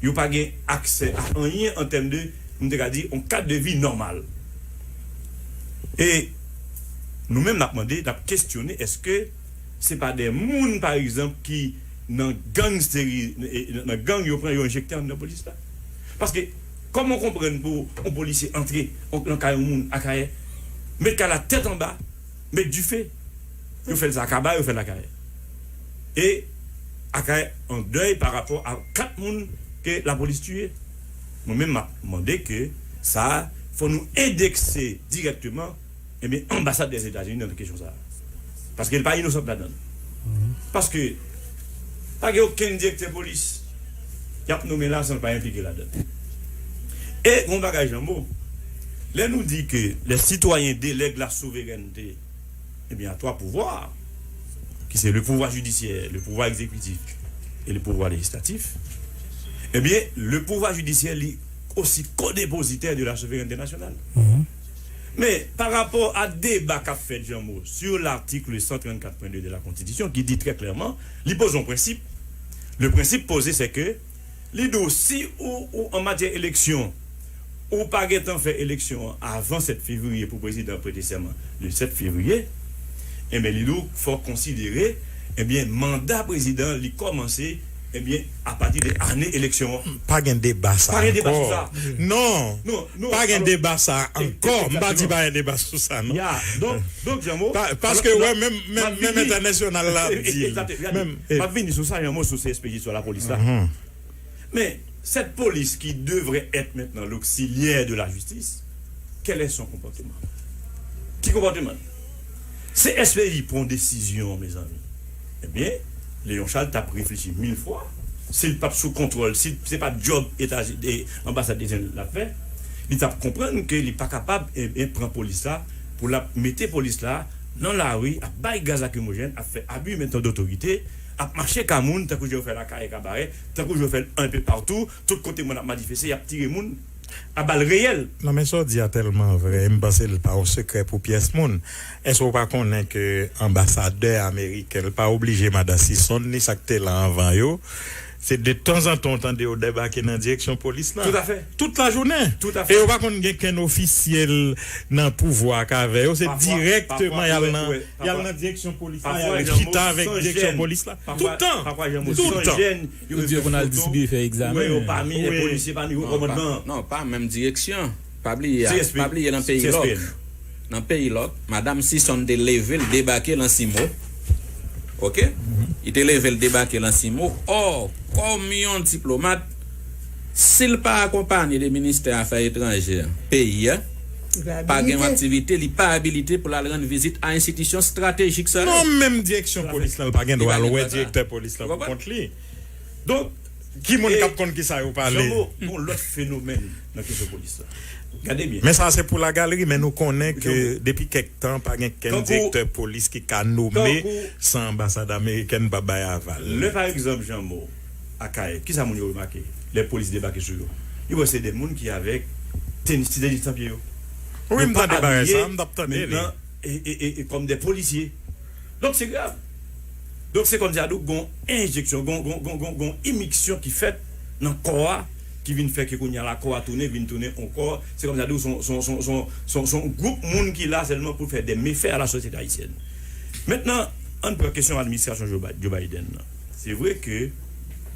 yo pa gen aksè a anyen an tèm de, m te ka di, yon kad de vi nòmal. E nou menm, n ap mande, n ap kesyone, èske se pa de moun, pa egzanp, ki nan gangsteri, e, nan gang, yo pran, yo enjekte anndan polis la? Paske, kòman w konprann pou yon polisye antre nan kay yon moun Akayè, met kay la tèt anba, met dife, yo fè l sa Akaba, yo fè l Akayè. E Akayè an dèy pa rapò a kat moun ke lapolis tiye. Mwen menm, m ap mande ke sa a, fò nou endekse dirèkteman, ebyen, anbasad Dèzetazini nan kesyon sa a. Paske l pa inosan ladan l. Paske pa gen okenn direktè polis y ap nonmen la san l pa enplike ladan l. E yon bagay, Jean Mo, lè nou di ke les citoyens délèguent la souveraineté, eh bien, à trois pouvoirs, qui c'est le pouvoir judiciaire, le pouvoir exécutif et le pouvoir législatif, eh bien, le pouvoir judiciaire, li osi co-dépositaire de la souveraineté nationale. Men, pa rapò a deba k ap fèt, Jean Mo, sur l'article cent trente-quatre point deux de la Constitution, ki di trè klèman, li poze yon prensip. Le principe posé, c'est que li di w, si ou, ou an matyè eleksyon, ou pa gentan fè eleksyon an avan sèt fevriye pou prezidan prete sèman le sèt fevriye, enben, li di w fò konsidere, enben, manda prezidan an, li kòmanse, enben, apati de ane eleksyon an. Pa gen deba sa ankò. Pa gen deba sou sa. Non. Non, non. Pa gen deba sa ankò. M pa di pa gen deba sou sa, non. Ya, donk, donk, Jean Mo, pa, paske, wè, menm, menm, menm entènasyonal la ap di l. Menm, m ap vini sou sa, Jean Mo, sou C S P J, sou lapolis la. Men, cette police qui devrait être maintenant l'auxiliaire de la justice, quel est son comportement? Ki konpòteman l? C S P J pran yon desizyon, mezanmi. Ebyen, Léon Charles t ap reflechi mil fwa. Si l p ap sou kontwòl, si se pa djòb Etazini, anbasad Etazini l ap fè, li t ap konprann ke li pa kapab, ebyen, pran polis la, pou l ap mete polis la nan lari, ap bay gaz lakrimojèn, ap fè abi mentnan dotorite, ap mache ka moun, tankou jan yo fè l Akayè, Kabarè, tankou jan yo fè l enpe patou, tout kote moun ap manifeste, y ap tire moun a bal reyèl. Non, men sa w di a tèlman vrè, m panse l pa yon sekrè pou pyès moun. Èske w pa konnen ke anbasadè ameriken, l pa oblije madan Sison, ni sa k te la anvan yo, se de tanzantan w tande yo debake nan direksyon polis la. Tout à fait. Tout lajounen. Tout à fait. E yo pa konn gen kenn ofisyèl nan pouvwa k avè yo. Se direkteman y al nan, y al nan direksyon polis la, y al chita avèk direksyon polis la. Tout tan. Tout tan. Yo di yo konn al distribiye, fè egzamen. Ou wè yo pami lè polisye, pami wo kòmandman. Non, pa menm direksyon. Pa bliye, pa bliye nan peyi lòk. Nan peyi lòk, madanm Sison te leve l debake l an Simo. Oke? Li te leve l debake l an Simo. Ò, kòm yon diplomat, si l pa akonpanye de ministè afè etranjè peyi a, pa gen yon aktivite, li pa abilite pou l al rann vizit a enstitisyon estratejik sa yo. Non, menm direksyon polis la, l pa gen dwa al wè direktè polis la pou kont li. Donk, ki moun k ap konn ki sa yo pale? Jean Mo, gon lòt fenomèn nan kesyon polis la. Gade byen. Men sa se pou la galeri, men nou konnen ke depi kèk tan, pa gen kenn direktè polis ki ka nome san anbasad amerikèn pa bay aval. Lè, pa egzanp, Jean Mo, Akayè, kisa moun yo remake lè polis debake sou yo? Yo wè se de moun ki avèk tenis, ti tenis nan pye yo. Wi, m tande bagay sa, m t ap tande li. Yo pa abiye mentnan e, e, e, e kòm de polisye. Donk, se grav. Donk, se kòmsi a di w gon enjeksyon, gon, gon, gon, gon, gon imiksyon ki fèt nan kò a ki vin fè ke kounye a lakò a tounen, vin tounen ankò. Se kòmsi a di w se yon, se yon, se yon, se yon, se yon, se yon gwoup moun ki la sèlman pou fè de mefè a la sosyete ayisyèn. Mentnan, ann pran kesyon administrasyon Joe Bi- Joe Biden nan. Se vre ke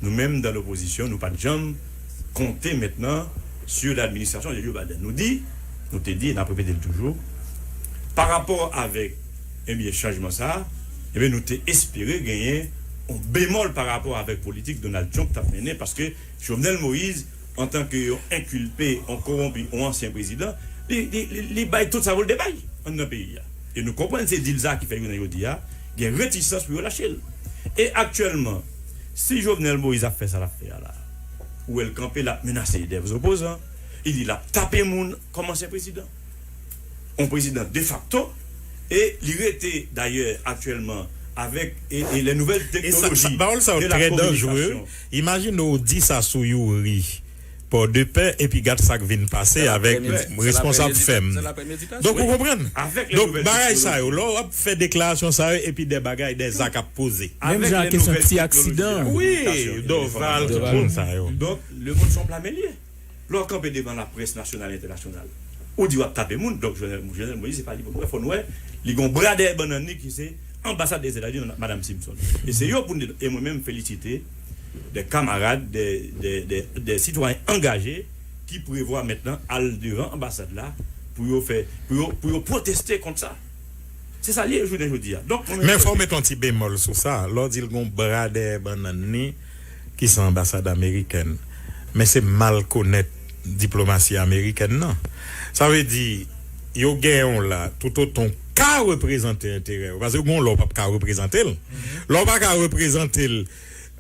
nou menm dan lopozisyon, nou pa t janm konte mentnan sur l'administration de Joe Biden. Nou di, nou te di, e n ap repete l toujou, pa rapò avèk, ebyen, chanjman sa a, ebyen, nou te espere genyen yon bemòl pa rapò avèk politik Donald Trump t ap mennen, paske Jovenel Moïse, antanke yon enkilpe, yon kowonpi, yon ansyen prezidan, li, li, li, li bay tout sa pou l te bay anndan peyi a. E nou konprann se dil sa ki fè jounen jodi a, gen retisans pou yo lache l. E aktyèlman, si Jovenel Moïse ap fè sa l ap fè a la, ou wè l kanpe, l ap menase de opozan, li di l ap tape moun kòm ansyen prezidan. Yon prezidan defakto, e li rete dayè aktyèlman avèk e, e les nouvelles E sa, sa, technologies pawòl sa yo de la trè danjere. Communication. Imajine w di sa sou Youri Pòdepè, epi gad sa k vin pase avèk responsab fèm. Donk, ou konprann? Avèk les Donk, nouvelles bagay sa yo, technologies. Lè w ap fè deklarasyon sa yo, epi de bagay, de zak ap poze. Menm jan ak kesyon ti aksidan. Wi, Doval, tout moun sa yo. Donk, le monde son pla men l ye. Lè w kanpe devan laprès nasyonal e entènasyonal, ou di w ap tape moun, donk Jovenel, Jovenel Moïse, se pa li pou nou wè, fò nou wè, li gon bra dèyè bannann li ki se anbasad Dezètazini, Madam Simpson. E se yo pou nou, e mwen menm felisite de kamarad, de, de, de, de sitwayen angaje ki prevwa mentnan al devan anbasad la pou yo fè, pou yo, pou yo pwoteste kont sa. Se sa l ye jounen jodi a. Donk, mwen Men fò w mete yon ti bemòl sou sa. Lè w di l gon bra dèyè bannann li, ki se anbasad amerikèn. Men se mal konèt diplomasi amerikèn nan. Sa vle di, yo genyen w la, toutotan w ka reprezante enterè yo. Paske gon lè w p ap ka reprezante l. Lè w pa ka reprezante l,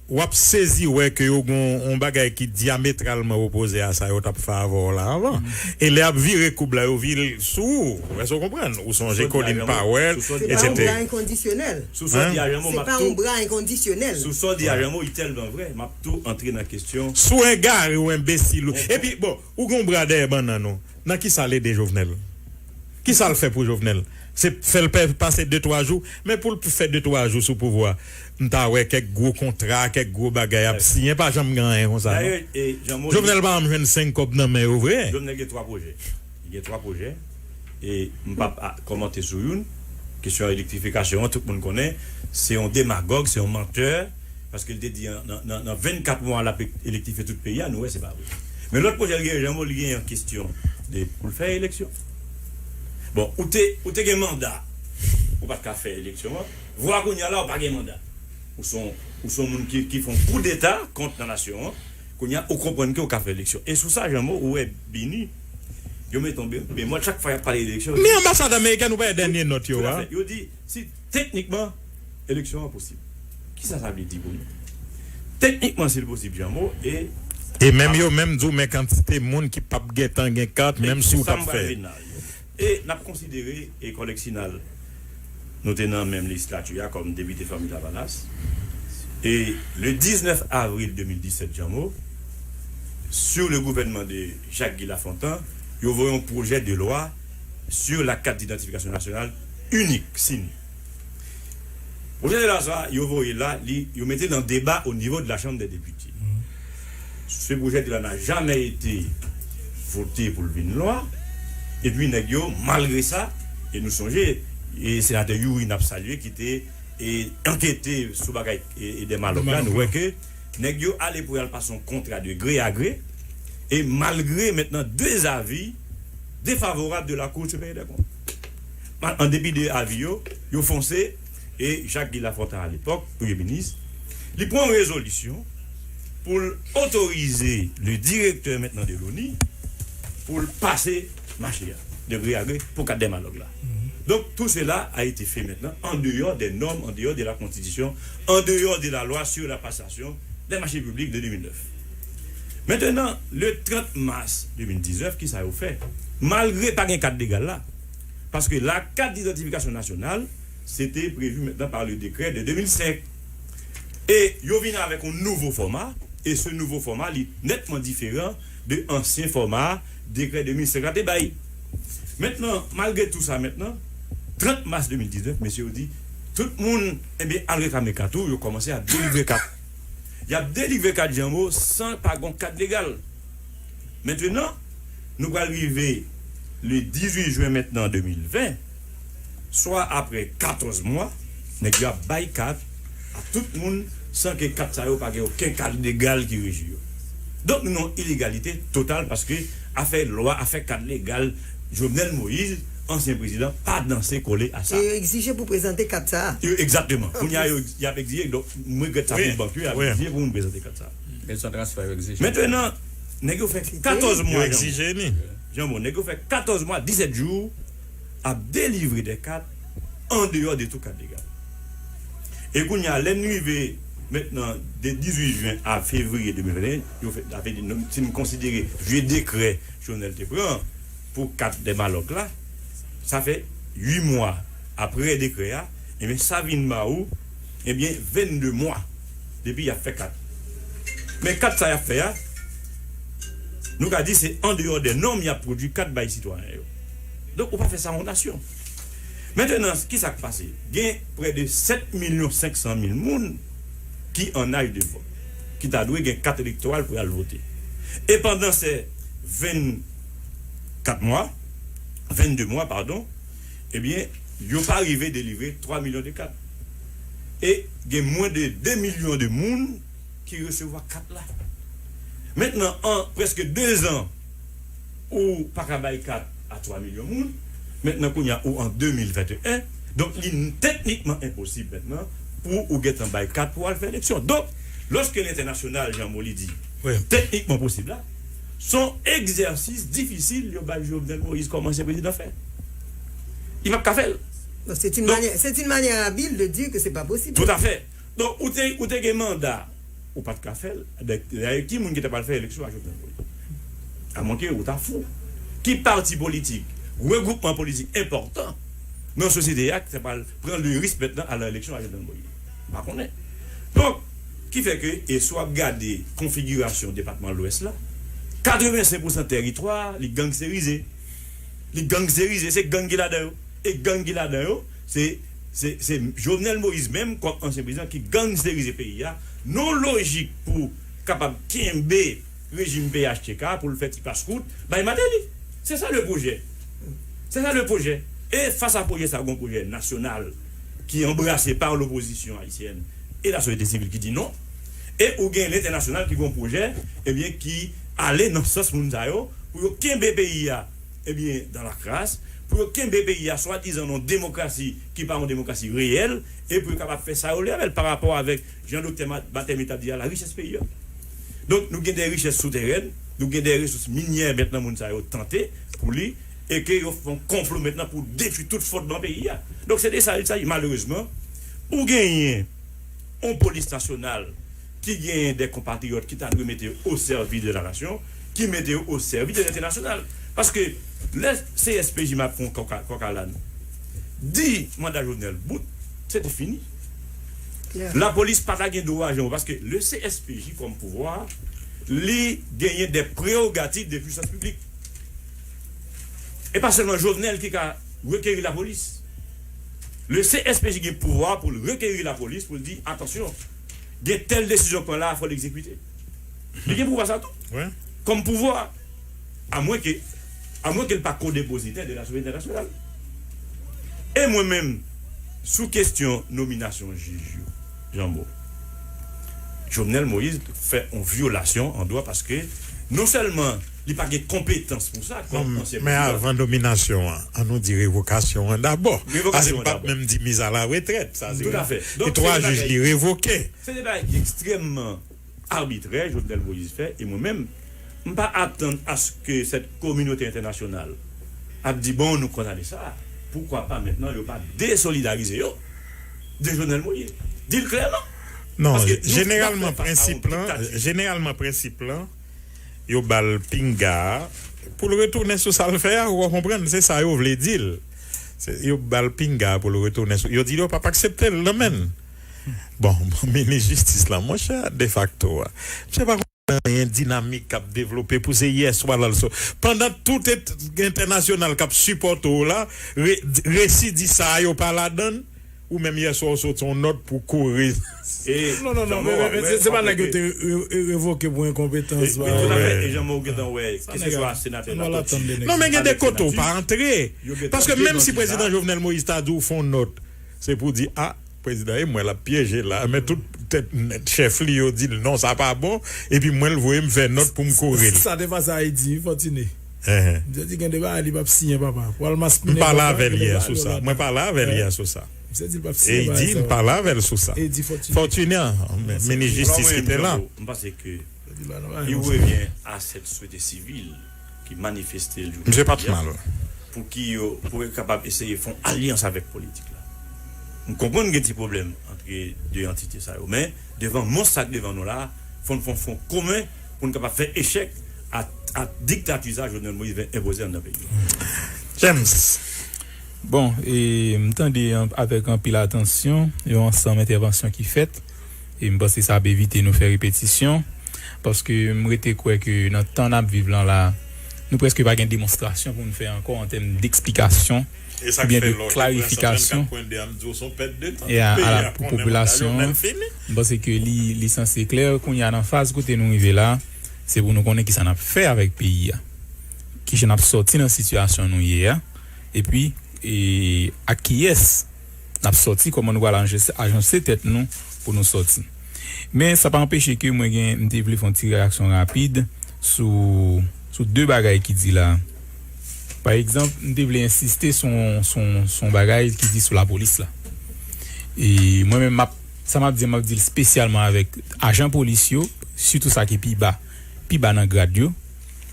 w ap sezi wè ke yo gon yon bagay ki dyametralman opoze a sa yo t ap fè avè w la avan. E lè y ap vire koub la, yo vire l sou ou. Èske w konprann? Ou sonje Colin Powell, Se pa yon etsetera. Bra enkondisyonèl. Sou sa w di a Jean Mo, Se m ap pa tou yon bra enkondisyonèl. Sou sa w di a Jean Mo, li tèlman vrè, m ap tou antre nan kesyon. Sou egare ou enbesil ou. Epi, bon, ou gon bra dèyè bannann ou. Nan ki sa l ede Jovenel? Ki sa l fè pou Jovenel? Se fè l pè- pase de twa jou, men pou l fè de twa jou sou pouvwa, m ta wè kèk gwo kontra, kèk gwo bagay ap siyen, pa janm gen anyen konsa, non. Dayè, e, Jean Mo, Jovenel pa janm jwenn senk kòb nan men yo vre. Jovenel gen twa pwojè. Li gen twa pwojè. E m p ap a- kòmante sou youn. Kesyon elektrifikasyon an, tout moun konnen, se yon demagòg, se yon mantè, paske l te di an- nan, nan, nan vennkat mwa l ap e- elektrifye tout peyi a, nou wè se pa vre. Men lòt pwojè l genyen, Jean Mo, li genyen kesyon de pou l fè eleksyon. Bon, ou te, ou te gen manda, ou pa t ka fè eleksyon an. Vwa kounye a la, ou pa gen manda. Ou se yon, ou se yon moun ki, ki fè yon koudeta kont nan nasyon an. Kounye a, ou konprann ke ou ka fè eleksyon. E sou sa, Jean Mo, ou wè Bini, yo mete yon be- bemòl chak fwa y ap pale eleksyon. Men anbasad amerikèn, ou pa wè dènye nòt yo a? Yo di, si teknikman, eleksyon an posib. Kisa sa vle di pou nou? Teknikman, si l posib, Jean Mo, e E menm yo menm di w, men kantite moun ki p ap gentan gen kat, menm si w t ap fè. E n ap konsidere, e kòlèg Sinal, nou te nan menm lejislati a kòm depite Fanmi Lavalas. E le diznèf avril de mil disèt, Jean Mo, sou le gouvènman de Jacques Guy Lafontant, yo voye yon pwojè de lwa sur la carte d'identification nationale unique, sin. Pwojè de lwa sa, yo voye la, li, yo mete l an deba o nivo de la Chambre des députés. Ce projet de loi n'a jamais été voté pou l vin lwa. Epi nèg yo, malgre sa, e nou sonje, e senatè Youri n ap salye ki te e ankete sou bagay e, e de malòk la, nou wè ke nèg yo ale pou y al pase yon kontra de gré à gré e malgre mentnan de zavi defavorab de la Cour supérieure des comptes. An depi de avi yo, yo fonse e Jacques Guy Lafontant, à l'époque, premye minis, li pran yon rezolisyon pou l otorize le direktè mentnan de l'ONI pou l pase mache a, de gré à gré, pou kat de malòk la. Donc, tout cela a été fait maintenant en dehors des normes, en dehors de la Constitution, en dehors de la loi sur la passation des marchés publics de deux mille neuf. Maintenant, le trente mars deux mille dix-neuf, kisa yo fè? Malgre pa gen kat legal la, paske la carte d'identification nationale, se te previ mentnan pa le décret de deux mille cinq. E yo vin avèk yon nouvo fòma, e se nouvo fòma, li nètman diferan de ansyen fòma dekrè de mil senk la te bay. Mentnan, malgre tou sa, mentnan, trant mas de mil diznèf, mesye yo di, tout moun, ebyen, al reklame kat ou, yo kòmanse ap delivre kat. Y ap delivre kat Jean Mo san pa gon kad legal. Mentenan, nou pral rive le dizuit jen mentnan de mil ven, swa apre katòz mwa, nèg yo ap bay kat a tout moun san ke kat sa yo pa gen okenn kad legal ki reji yo. Donk, nou nan ilegalite total paske afè lwa, afè kad legal, Jovenel Moïse, ansyen prezidan, pa danse kole a sa. E yo egzije pou prezante kat sa a. Yo, egzakteman. Kounye a, yo, y ap egzije. Donk, m regrèt sa pou bank yo, y ap egzije pou moun prezante kat sa a. Men se yon transfè yo egzije. Mentenan, nèg yo fè katòz mwa, Janbo. Janbo, nèg yo fè katòz mwa, disèt jou ap delivre de kat an deyò de tou kad legal. E kounye a, lè n rive mentnan de dizuit jen a fevriye de mil venteyen, yo fè, sa vle di, nou, si n konsidere vye dekrè Jovenel te pran pou kat de Malòk la, sa fè uit mwa apre dekrè a, ebyen, sa vin ba ou, ebyen, vennde mwa depi y ap fè kat. Men kat sa y ap fè a, nou ka di se an deyò de nòm y ap pwodui kat bay sitwayen yo. Donk, ou pa fè sa yon nasyon. Mentenan, ki sa k pase? Gen prè de sèt milyon senk san mil moun ki an aj de vòt, ki ta dwe gen kat elektoral pou y al vote. E pandan se vennkat mwa, vennde mwa, padon, ebyen, yo pa rive delivre twa milyon de kat. E gen mwen de de milyon de moun ki resevwa kat la. Mentnan, an prèske de zan, ou pa ka bay kat a twa milyon moun. Mentnan, kounye a, ou an de mil venteyen. Donk, li teknikman enposib mentnan pou ou gentan bay kat pou al fè eleksyon. Donk, lòske lentènasyonal, Janbo, li di, teknikman posib la, se yon egzèsis difisil yo bay Jovenel Moïse kòm ansyen prezidan fè. Li p ap ka fè l. Non, c'est une manière, c'est une manière habile de dire que c'est pas possible. Tout à fait. Donk, ou te, ou te gen manda, ou pa t ka fè l. Dayè, ki moun ki ta pral fè eleksyon a Jovenel Moïse? Amwenke ou ta fou. Ki pati politik, regwoupman politik enpòtan nan sosyete a ki ta pral pran le risk mentnan al nan eleksyon a Jovenel Moïse? M pa konnen. Donk, ki fè ke, e si w ap gade konfigirasyon depatman Lwès la, katrevensenk pousan tèritwa a, li gangsterize. Li gangsterize, se gang ki ladan yo. E gang ki ladan yo, se, se, se Jovenel Moïse menm, kòm ansyen prezidan, ki gangsterize peyi a, nan lojik pou kapab kenbe rejim P H T K pou l fè ti paskout bay Martelly. Se sa le pwojè. Se sa le pwojè. E fas a pwojè sa, gon pwojè nasyonal ki anbrase pa lopozisyon ayisyèn e lasosyete sivil ki di non. E ou gen lentènasyonal ki gon pwojè, ebyen, ki ale nan sans moun sa yo pou yo kenbe peyi a, ebyen, dan lakras, pou yo kenbe peyi a swadizan nan yon demokrasi ki pa yon demokrasi reyèl, e pou yo kapab fè sa yo vle avè l pa rapò avèk jan doktè Ma-, Batèmi t ap di a, larichès peyi a. Donk, nou gen de richès souterèn, nou gen de resous minyè mentnan moun sa yo tante pou li, e ke yo fè yon konplo mentnan pou detwi tout fondman peyi a. Donk, se de sa il s'agit. Malerezman, ou genyen yon polis nasyonal ki genyen de konpatriyòt ki ta dwe mete yo o sèvis de la nasyon, ki mete yo o sèvis de lentènasyonal. Paske lè C S P J m ap fè yon kòk a-, kòk a lane, di manda Jovenel bout, se te fini. Lapolis pa ta gen dwa, Janbo, paske le C S P J kòm pouvwa, li genyen de prerogativ de pwisans piblik. E pa sèlman Jovenel ki ka rekeri lapolis. Le C S P J gen pouvwa pou l rekeri lapolis, pou l di, atansyon, gen tèl desizyon pran la, fò l egzekite. Li gen pouvwa sa tou. Kòm pouvwa, amwenke, amwenke l pa kodepozitè de la souvènte nasyonal. E mwen menm, sou kesyon nominasyon jij yo, Janbo, Jovenel Moïse fè yon vyolasyon an dwa paske non sèlman li pa gen konpetans pou sa kòm ansyen prezidan. Men avan nominasyon an, an nou di revokasyon an dabò. Paske m p ap menm di miz a la retrèt. Sa se yon, e twa jij li revoke. Se de bagay ki ekstrèmman abitrè Jovenel Moïse fè, e mwen menm, m pa atann aske sèt kominote entènasyonal ap di, bon, nou kondane sa, poukwa pa mentnan yo pa desolidarize yo de Jovenel Moïse? Di l klèman. Non, jeneralman, prensip lan, jeneralman, prensip lan, yo ba l pinga pou l retounen sou sa l fè a, ou konprann, se sa yo vle di l. Se, yo ba l pinga pou l retounen sou, yo di l yo p ap aksepte l nan men l. Bon, bon, minis jistis la, monchè, defakto a. Misye pa konn anyen dinamik k ap devlope pou se yè swa l al so. Pandan tout et-, entènasyonal k ap sipòte w la, re-, resi di sa a yo pa ladan l, Ou menm yè swa ou soti yon nòt pou kore. Non, non, non, men se pa nèg yo te revoke pou enkonpetans. Wi, toutafè, e jan mwen ou gentan wè, keseswa senatè Latortue. Non, men gen de kote ou pa antre. Paske menm si prezidan Jovenel Moïse ta di w fè yon nòt, se pou di, a, prezidan, e mwen l ap pyeje la, men tout tèt chèf li yo di l non, sa pa bon, epi mwen l voye m fè nòt pou m kore l. Sa te pase a Edi, Fòtine. Misye di gen de bagay li p ap siyen, papa. Pral maspinen papa. M pale avè l yè sou sa. Mwen pale avè l yè sou sa. Misye di l p ap siyen bagay sa yo. Edi, m pale avè l sou sa. Edi Fòtine. Fòtine, minis jistis ki te la. M panse ke li revyen a sèt sosyete sivil ki manifeste l jodi a pou ki yo pou yo kapab eseye fè yon alyans avèk politik la. M konprann gen ti pwoblèm antre de antite sa yo, men devan mons sa k devan nou la, fò n fè yon fwon komen pou n kapab fè echèk a, a diktati sa Jovenel Moïse vle enpoze anndan peyi a. James. Bon, e, m tande avèk anpil atansyon yon ansanm entèvansyon ki fèt, e m panse sa ap evite nou fè repetisyon, paske m rete kwè ke nan tan n ap viv lan la, nou prèske pa gen demonstrasyon pou n fè ankò an tèm deksplikasyon oubyen de klarifikasyon pou popilasyon an. M panse ke li, li sanse klè kounye a nan faz kote nou rive la, se pou nou konnen kisa n ap fè avèk peyi a, kijan n ap sòti nan sitiyasyon nou ye a, epi e, ak kiyès n ap sòti, kòman nou pral ajanse tèt nou pou nou sòti. Men sa pa anpeche ke mwen gen, m te vle fè yon ti reyaksyon rapid sou, sou de bagay ki di la. Pa egzanp, m te vle ensiste sou, sou, sou yon bagay ki di sou lapolis la. E mwen menm, m ap, sa m ap di, m ap di l espesyalman avèk ajan polis yo, sitou sa ki pi ba, pi ba nan grad yo.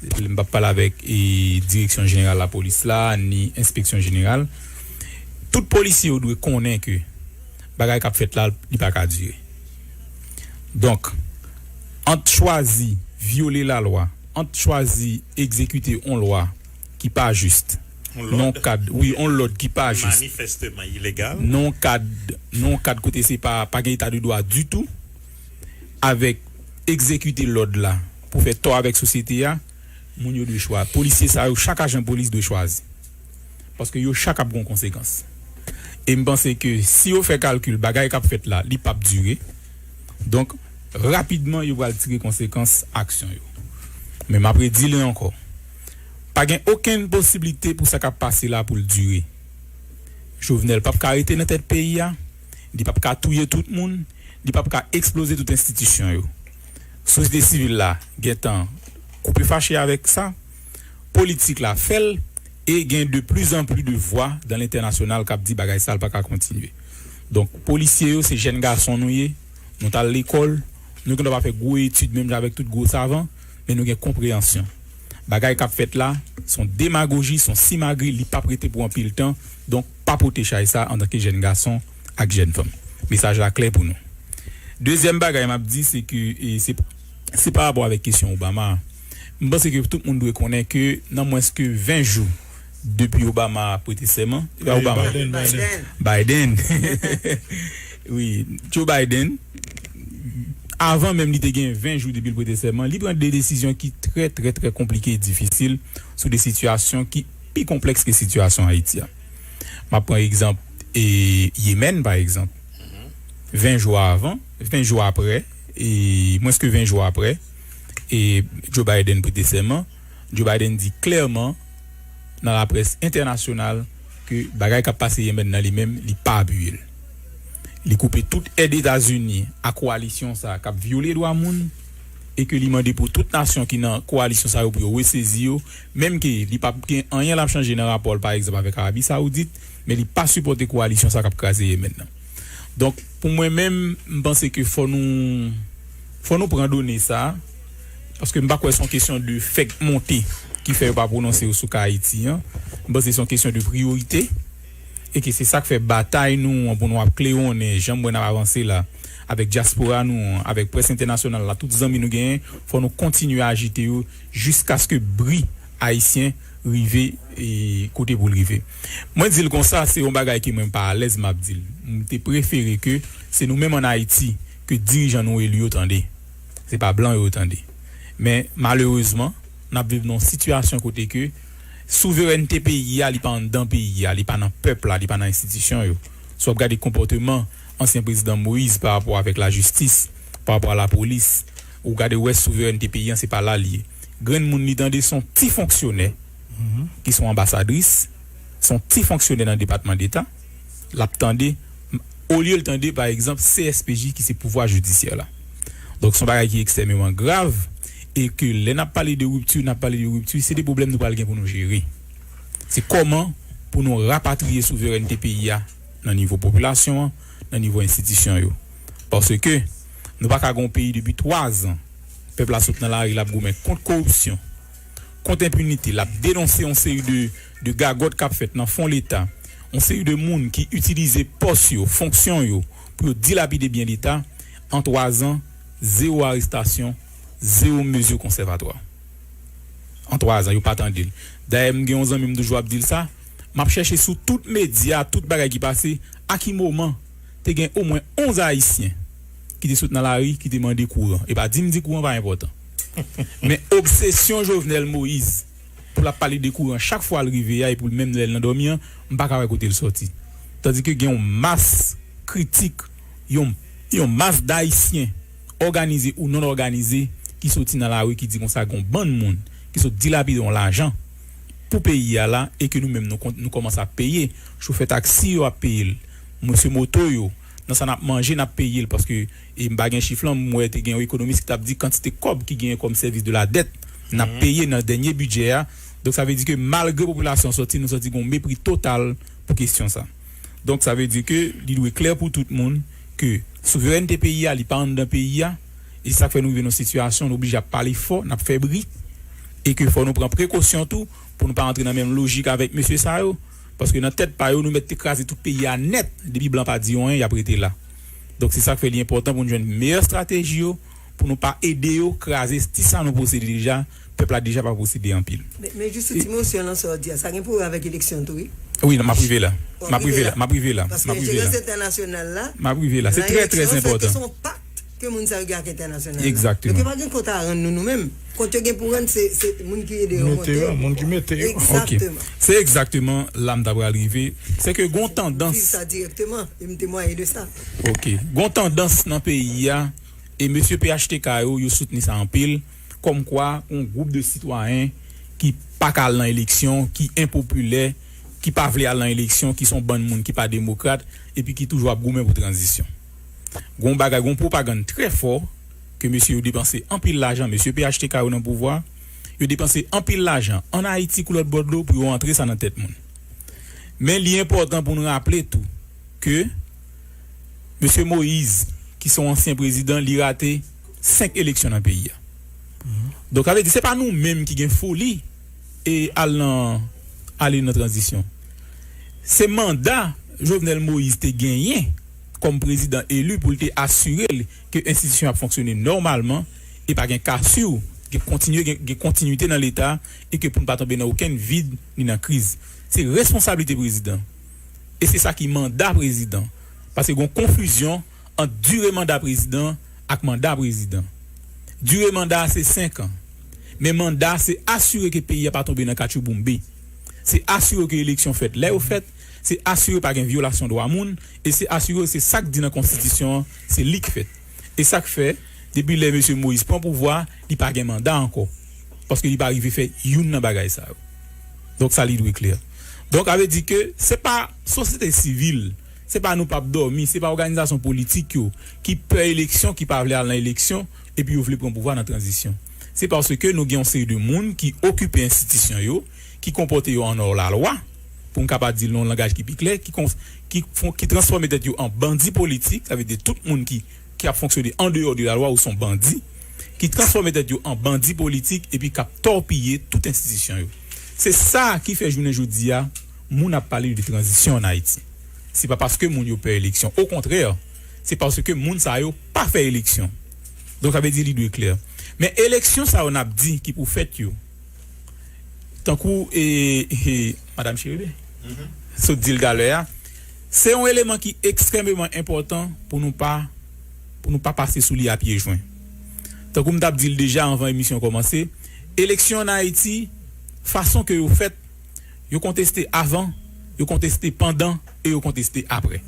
M p ap pale avèk e, Direksyon Jeneral Lapolis la, ni Enspeksyon Jeneral. Tout polisye yo dwe konnen ke bagay k ap fèt la, li pa ka dire. Donk, ant chwazi vyole lalwa, ant chwazi egzekite yon lwa ki pa jis, nan yon kad, wi, yon lòd ki pa jis, nan yon kad, nan yon kad kote se pa, pa gen eta de dwa ditou, avèk egzekite lòd la pou fè tò avèk sosyete a, moun yo dwe chwazi. Polisye sa yo, chak ajan polis dwe chwazi. Paske yo chak ap gen yon konsekans. E m panse ke si yo fè kalkil bagay k ap fèt la, li p ap dire. Donk, rapidman, yo pral tire konsekans aksyon yo. Men m ap redi li ankò. Pa gen okenn posiblite pou sa k ap pase la pou l dire. Jovenel p ap ka rete nan tèt peyi a, li p ap ka touye tout moun, li p ap ka eksploze tout enstitisyon yo. Sosyete sivil la gentan koupe fache avèk sa. Politik la fè l e gen de plus en plus de vwa dans l'international k ap di bagay sa l pa ka kontinye. Donk, polisye yo se jèn gason nou ye, nou t al lekòl, nou gendwa pa fè gwo etid menm jan avèk tout gwo savan, men nou gen konpreyansyon. Bagay k ap fèt la, se yon demagoji, se yon simagri, li p ap rete pou anpil tan. Donk, pa pote chay sa antanke jèn gason ak jèn fanm. Mesaj la klè pou nou. Dezyèm bagay m ap di, se ke, e, se, se pa rapò avèk kesyon Obama a. M panse ke tout moun dwe konnen ke nan mwens ke ven jou depi Obama prete sèman, e pa Obama, Biden, Biden. Wi, Joe Biden, avan menm li te gen ven jou depi l prete sèman, li pran de desizyon ki trè, trè, trè konplike e difisil sou de sitiyasyon ki pi konplèks ke sitiyasyon Ayiti a. M ap pran egzanp, e, Yemèn, pa egzanp. Ven jou avan, ven jou apre, e, mwens ke ven jou apre, e, Joe Biden prete sèman, Joe Biden di klèman nan laprès entènasyonal ke bagay k ap pase Yemèn nan li menm, li pa apiye l. Li koupe tout èd Etazini a kowalisyon sa a k ap vyole dwa moun e ke li mande pou tout nasyon ki nan kowalisyon sa yo pou yo resezi yo, menm ke li p ap gen anyen l ap chanje nan rapò l, pa egzanp, avèk Arabi Sawoudit, men li pa sipòte kowalisyon sa k ap kraze Yemèn nan. Donk, pou mwen menm, m panse ke fò nou, fò nou pran done sa a, paske m pa kwè se yon kesyon de fèk monte ki fè yo pa pwononse yo sou ka Ayiti an. M panse se yon kesyon de priyorite, e ke se sa k fè batay nou an pou nou ap klewonnen, jan m wè n ap avanse la, avèk dyaspora nou an, avèk près entènasyonal la, tout zanmi nou genyen, fò nou kontinye ajite yo jiskaske bri ayisyen rive, e, kote pou l rive. Mwen di l konsa, se yon bagay ke mwen m pa alèz m ap di l. M te prefere ke se nou menm ann Ayiti ke dirijan nou eli yo tande. Se pa blan yo tande. Men, malerezman, n ap viv nan yon sitiyasyon kote ke souverènte peyi a, li pa anndan peyi a, li pa nan pèp la, li pa nan enstitisyon yo. Si w ap gade konpòteman ansyen prezidan Moïse pa rapò avèk lajistis, pa rapò a lapolis, ou gade wè souverènte peyi a, se pa la l ye. Grenn moun li tande se yon ti fonksyonè ki se yon anbasadris, se yon ti fonksyonè nan Depatman Deta, l ap tande, olye l tande, pa egzanp, C S P J ki se pouvwa jidisyè la. Donk, se yon bagay ki ekstrèmeman grav e ke lè n ap pale de ripti, n ap pale de ripti, se de pwoblèm nou pral gen pou nou jere. Se kòman pou nou rapatriye souverènte peyi a nan nivo popilasyon an, nan nivo enstitisyon yo. Paske nou pa ka gen yon peyi depi twa zan, pèp la sot nan lari, l ap goumen kont koripsyon, kont enpinite, l ap denonse yon seri de, de gagòt k ap fèt nan fon Leta, yon seri de moun ki itilize pòs yo, fonksyon yo, pou yo dilapide byen Leta, an twa zan, zewo arestasyon, zewo mezi konsèvatwa. An twa zan, yo pa tande l. Dayè, m gen yon zanmi m toujou ap di l sa, m ap chèche sou tout medya, tout bagay ki pase, a ki moman te gen omwen onz Ayisyen ki te sot nan lari, ki te mande kouran. E pa di m di kouran pa enpòtan. Men obsesyon Jovenel Moïse pou l ap pale de kouran chak fwa l rive a e pou l menm lè l nan dòmi an, m pa ka wè kote l sòti. Tandike gen yon mas kritik, yon, yon mas Dayisyen, òganize ou non òganize, ki soti nan lari, ki di konsa gen yon bann moun ki sot dilapide yon lajan pou peyi a la e ke nou menm nou, kon- nou kòmanse ap peye. Chofè taksi yo ap peye l, mesye moto yo, nan sa n ap manje, n ap peye l, paske, e m pa gen chif lan, m wè te gen yon ekonomis ki t ap di kantite kòb ki genyen kòm sèvis de la dèt n ap peye nan dènye bidjè a. Donk, sa vle di ke malgre popilasyon an sòti, nou santi gen yon mepri total pou kesyon sa. Donk, sa vle di ke li dwe klè pou tout moun ke souverènte peyi a, li pa anndan peyi a, e se sa k fè nou rive nan sitiyasyon, nou oblije ap pale fò, n ap fè bri, e ke fò nou pran prekosyon tou, pou nou pa antre nan menm lojik avèk mesye sa yo, paske nan tèt pa yo, nou mèt te kraze tout peyi a nèt, depi blan pa di yon anyen, y ap rete la. Donk, se sa k fè li enpòtan pou nou jwenn meyè estrateji yo, pou nou pa ede yo kraze ti sa nou posede deja, pèp la deja pa posede anpil. Men, men jis sou ti mosyon lan sa w di a, sa gen pou wè avèk eleksyon tou, wi. Wi, non, m ap rive la. M ap rive la, m ap rive la, m ap rive la. Paske enjerans entènasyonal la, m ap rive la. Se trè, trè enpòtan. Se yon pak ke moun sa yo gen ak entènasyonal la. Egzakteman. Donk, yo pa gen kont a rann nou, nou menm. Kont yo gen pou rann, se, se moun ki ede yo monte yo. Mete yo, moun ki mete yo. Ok. Egzakteman. Se egzakteman la m ta pral rive. Se ke gon tandans. Di sa dirèkteman, e m temwaye de sa. Ok. Gon tandans nan peyi a, e mesye P H T K yo, yo soutni sa anpil, kòmkwa yon gwoup de sitwayen ki pa ka al nan eleksyon, ki enpopilè, ki pa vle al nan eleksyon, ki se yon bann moun ki pa demokrat, epi ki toujou ap goumen pou tranzisyon. Gon bagay, gon pwopagann trè fò ke mesye yo depanse anpil lajan, mesye P H T K yo nan pouvwa, yo depanse anpil lajan ann Ayiti kou lòt bò dlo pou yo antre sa nan tèt moun. Men li enpòtan pou n raple tou ke mesye Moïse, ki se yon ansyen prezidan, li rate senk eleksyon nan peyi a. Donk, sa vle di, se pa nou menm ki gen foli e al nan, ale nan tranzisyon. Se manda Jovenel Moïse te genyen kòm prezidan eli pou l te asire l ke enstitisyon ap fonksyone nòmalman e pa gen kasyo, gen kontinye, gen, gen kontinite nan Leta e ke pou n pa tonbe nan okenn vid ni nan kriz. Se responsablite prezidan. E se sa ki manda prezidan. Paske gen yon konfizyon ant dire manda prezidan ak manda prezidan. Dire manda a se senk an. Men manda a se asire ke peyi a pa tonbe nan katchouboumbe. Se asire ke eleksyon fèt lè yo fèt. Se asire pa gen vyolasyon dwa moun. E se asire se sa k di nan konstitisyon an, se li k fèt. E sa k fè, depi lè mesye Moïse pran pouvwa, li pa gen manda ankò. Paske li pa rive fè youn nan bagay sa yo. Donk, sa li dwe klè. Donk, sa vle di ke se pa sosyete sivil, se pa Nou P ap Dòmi, se pa òganizasyon politik yo ki pè eleksyon, ki pa vle al nan eleksyon, epi yo vle pran pouvwa nan tranzisyon. Se paske nou gen yon seri de moun ki okipe enstitisyon yo, ki konpòte yo an òlalwa, pou m kapab di l nan yon langaj ki pi klè, ki, ki, fon, ki transfòme tèt yo an bandi politik, sa vle di tout moun ki, ki ap fonksyone andeyò de lalwa ou se yon bandi, ki transfòme tèt yo an bandi politik epi k ap tòpiye tout enstitisyon yo. Se sa ki fè jounen jodi a, moun ap pale de tranzisyon ann Ayiti. Se pa paske moun yo pè eleksyon. Okontrè, se paske moun sa yo pa fè eleksyon. Donk, sa vle di li dwe klè. Men eleksyon sa yo n ap di ki pou fèt yo, tankou e, e, Madam Chérubin sot di l talè a, se yon eleman ki ekstrèmeman enpòtan pou nou pa, pou nou pa pase sou li a pye jwen. Tankou m t ap di l deja anvan emisyon kòmanse, eleksyon ann Ayiti, fason ke yo fèt, yo konteste avan, yo konteste pandan e yo konteste apre.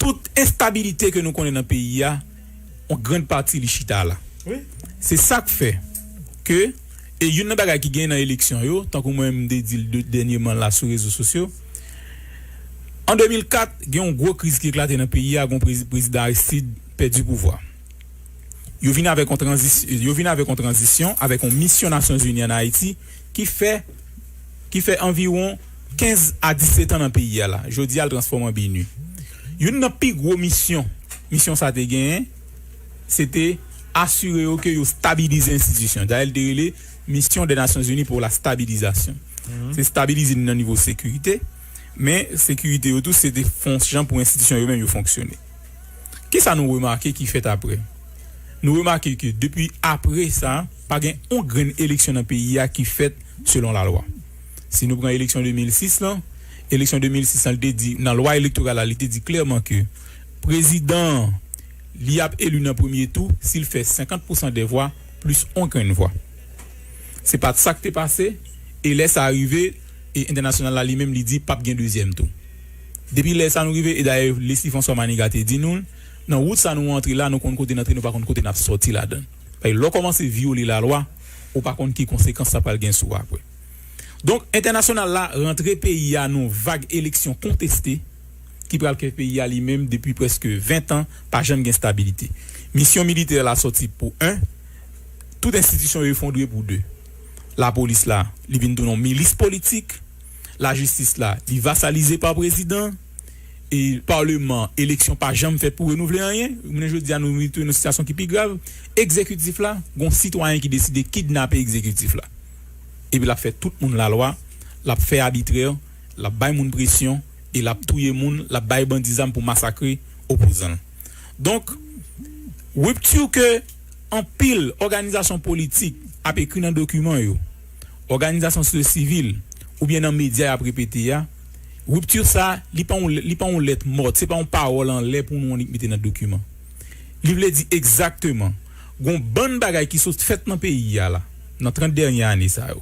tout enstabilite ke nou konnen nan peyi a, yon grann pati li chita la. Se sa k fè ke, e youn nan bagay ki genyen nan eleksyon yo, tankou mwen m te di l de- dènyèman la sou rezo sosyo, an de mil kat, gen yon gwo kriz ki eklate nan peyi a, gen yon prezi- prezidan Aristide pèdi pouvwa. Yo vin avèk yon tranzis- yo vin avèk yon tranzisyon, avèk yon misyon Nasyonzini ann Ayiti ki fè ki fè anviwon kenz a disèt an nan peyi a la. Jodi a, l transfòme an BINUH. Youn nan pi gwo misyon misyon sa te genyen, se te asire yo ke yo stabilize enstitisyon. Dayè, l te rele Mission des Nations Unies pour la Stabilisation. Se stabilize nou nan nivo sekirite, men sekirite yo tou, se te fè yon jan pou enstitisyon yo menm yo fonksyone. Kisa nou remake ki fèt apre? Nou remake ke depi apre sa, pa gen yon grenn eleksyon nan peyi a ki fèt selon lalwa. Si nou pran eleksyon de mil sis lan, eleksyon de mil sis lan, li te di, nan lwa elektoral la, li te di klèman ke prezidan an, li ap eli nan premye tou si l fè senkant pousan dè vwa plis yon grenn vwa. Se pa t sa k te pase, e lè sa rive, e entènasyonal la li menm, li di p ap gen dezyèm tou. Depi lè sa nou rive, e dayè, Leslie François Manigat te di nou l, nan wout sa nou antre la, nou konn kote n antre, nou pa konn kote n ap sòti ladan l. Paske lè w kòmanse vyole lalwa, ou pa konn ki konsekans sa pral gen sou ou apre. Donk, entènasyonal la rantre peyi a nan yon vag eleksyon konteste ki pral fè peyi a li menm depi prèske ven tan pa janm gen stabilite. Misyon militè la sòti pou en, tout enstitisyon yo efondre pou de. Lapolis la, li vin tounen yon milis politik, lajistis la, li vasalize pa prezidan, e palman, eleksyon pa janm fèt pou renouvle anyen. Jounen jodi a, nou retounen nan sitiyasyon ki pi grav. Egzekitif la, gon sitwayen ki deside kidnape egzekitif la. Epi l ap fè tout moun lalwa, l ap fè abitrè, l ap bay moun presyon, e l ap touye moun, l ap bay bandi zam pou masakre opozan l. Donk, ripti ke anpil òganizasyon politik ap ekri nan dokiman yo, òganizasyon sosyete sivil, oubyen nan medya y ap repete a, ripti sa, li pa yon, li pa yon lèt mòt, se pa yon pawòl anlè pou nou annik mete nan dokiman. Li vle di egzakteman, gon bann bagay ki sot fèt nan peyi a la, nan trant dènye ane sa yo,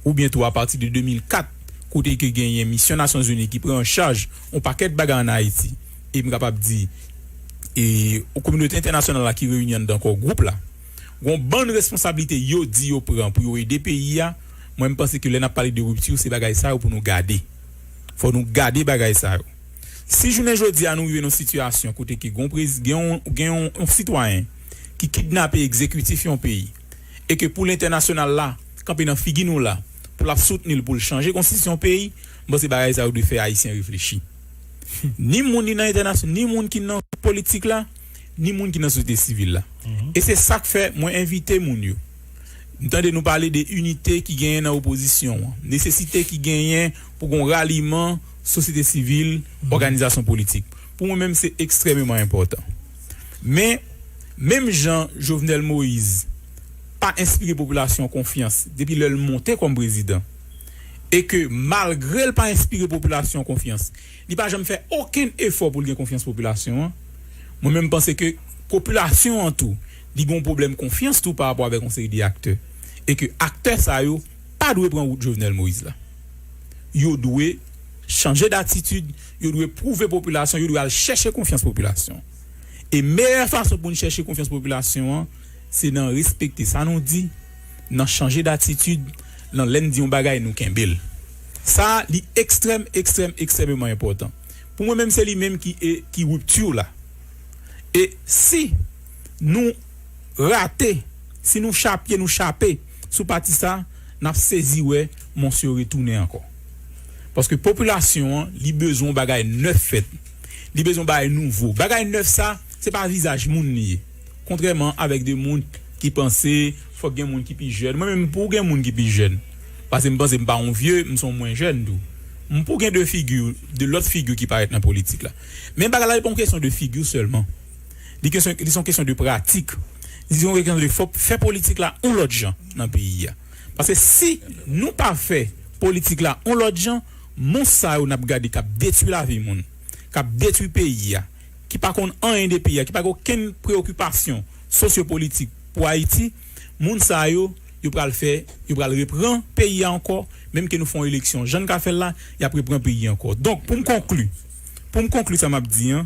oubyen tou apati de de mil kat, kote ke genyen misyon Nasyonzini ki pran an chaj yon pakèt bagay ann Ayiti, e m kapab di, e kominote entènasyonal la ki reyini anndan kò gwoup la, gon bann responsablite yo di yo pran pou yo ede peyi a, mwen m panse ke lè n ap pale de ripti, se bagay sa yo pou nou gade. Fò nou gade bagay sa yo. Si jounen jodi a nou rive nan yon sitiyasyon kote ke gon prez- gen yon, gen yon, yon sitwayen ki kidnape egzekitif yon peyi, e ke pou lentènasyonal la kanpe nan figi nou la, pou l ap soutni l pou l chanje konstitisyon peyi, m panse bagay sa yo dwe fè Ayisyen reflechi. Ni moun ki nan entènasyon, ni moun ki nan politik la, ni moun ki nan sosyete sivil la. E se sa k fè mwen envite moun yo. M tande nou pale de inite ki genyen nan opozisyon an, nesesite ki genyen pou gon raliman sosyete sivil, òganizasyon politik. Pou mwen menm, se ekstrèmeman enpòtan. Men, menm jan Jovenel Moïse pa enspire popilasyon konfyans depi lè l monte kòm prezidan, e ke malgre l pa enspire popilasyon konfyans, li pa janm fè okenn efò pou l gen konfyans popilasyon an. Mwen menm, m panse ke popilasyon an tou, li gen yon pwoblèm konfyans tou pa rapò avèk yon seri de aktè. E ke aktè sa yo pa dwe pran wout Jovenel Moïse la. Yo dwe chanje datitid, yo dwe pwouve popilasyon, yo dwe al chèche konfyans popilasyon. E meyè fason pou n chèche konfyans popilasyon an, se nan respekte sa nou di, nan chanje datitid, nan lè n di yon bagay, nou kenbe l. Sa, li ekstrèm, ekstrèm, ekstrèmeman enpòtan. Pou mwen menm, se li menm ki, e, ki ripti la. E si nou rate, si nou chapye, nou chape sou pati sa, n ap sezi wè mons yo retounen ankò. Paske popilasyon an, li bezwen yon bagay nèf fèt. Li bezwen yon bagay nouvo. Bagay nèf sa, se pa vizaj moun li ye. Kontrèman avèk de moun ki panse fòk gen moun ki pi jèn. Mwen menm, pou gen moun ki pi jèn. Paske m panse m pa yon vye, m se yon mwen jèn tou. M pou gen de figi, de lòt figi ki parèt nan politik la. Men bagay la, li pa yon kesyon de figi sèlman. Li kesyon, li se yon kesyon de pratik. Li se yon kesyon de fò fè politik la yon lòt jan nan peyi a. Paske si nou pa fè politik la yon lòt jan, mons sa yo n ap gade k ap detwi lavi moun, k ap detwi peyi a, ki pa konn anyen de peyi a, ki pa gen okenn preyokipasyon sosyopolitik pou Ayiti, moun sa yo, yo pral fè, yo pral repran peyi a ankò, menm ke nou fè yon eleksyon, jan n ka fè l la, y ap repran peyi a ankò. Donk, pou m konkli, pou m konkli sa m ap di an,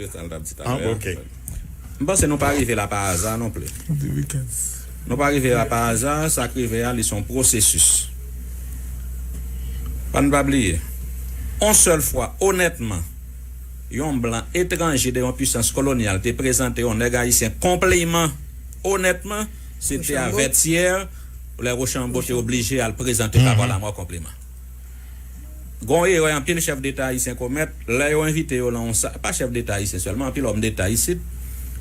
de sa l t ap di talè. M panse nou pa rive la pa aza non pli. Nou pa rive la pa aza, sa k rive a, li se yon pwosesis. Pa n pa bliye, yon sèl fwa, onètman, yon blan etranje de yon pwisans kolonyal te prezante yon nèg ayisyen konpliman, onètman, se te a Vètyè, lè Rochambeau te oblije al prezante Kavalamò konpliman. Gon erè anpil chèf deta ayisyen komèt, lè yo envite yo lan yon sa, pa chèf deta ayisyen sèlman, anpil òm deta isit,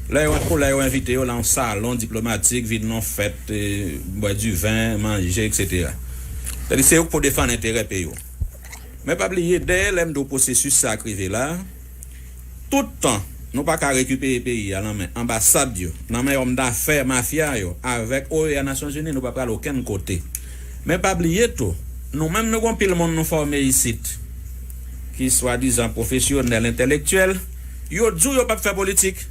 lè yo, pou lè yo envite yo lan yon salon diplomatik, vin nan fèt, eh, bwè diven, manje, et cetera. Sètadi se yo k pou defann enterè peyi yo. Men pa bliye, dèyè lè m di w pwosesis sa k rive la, tout tan nou pa ka rekipere peyi a nan men anbasad yo, nan men òm dafè mafya yo, avèk O E A, Nasyonzini, nou pa pral okenn kote. Men pa bliye tou, nou menm nou gon pil moun nou fòme isit, ki swadizan pwofesyonèl, entèlektyèl, yo di w yo p ap fè politik.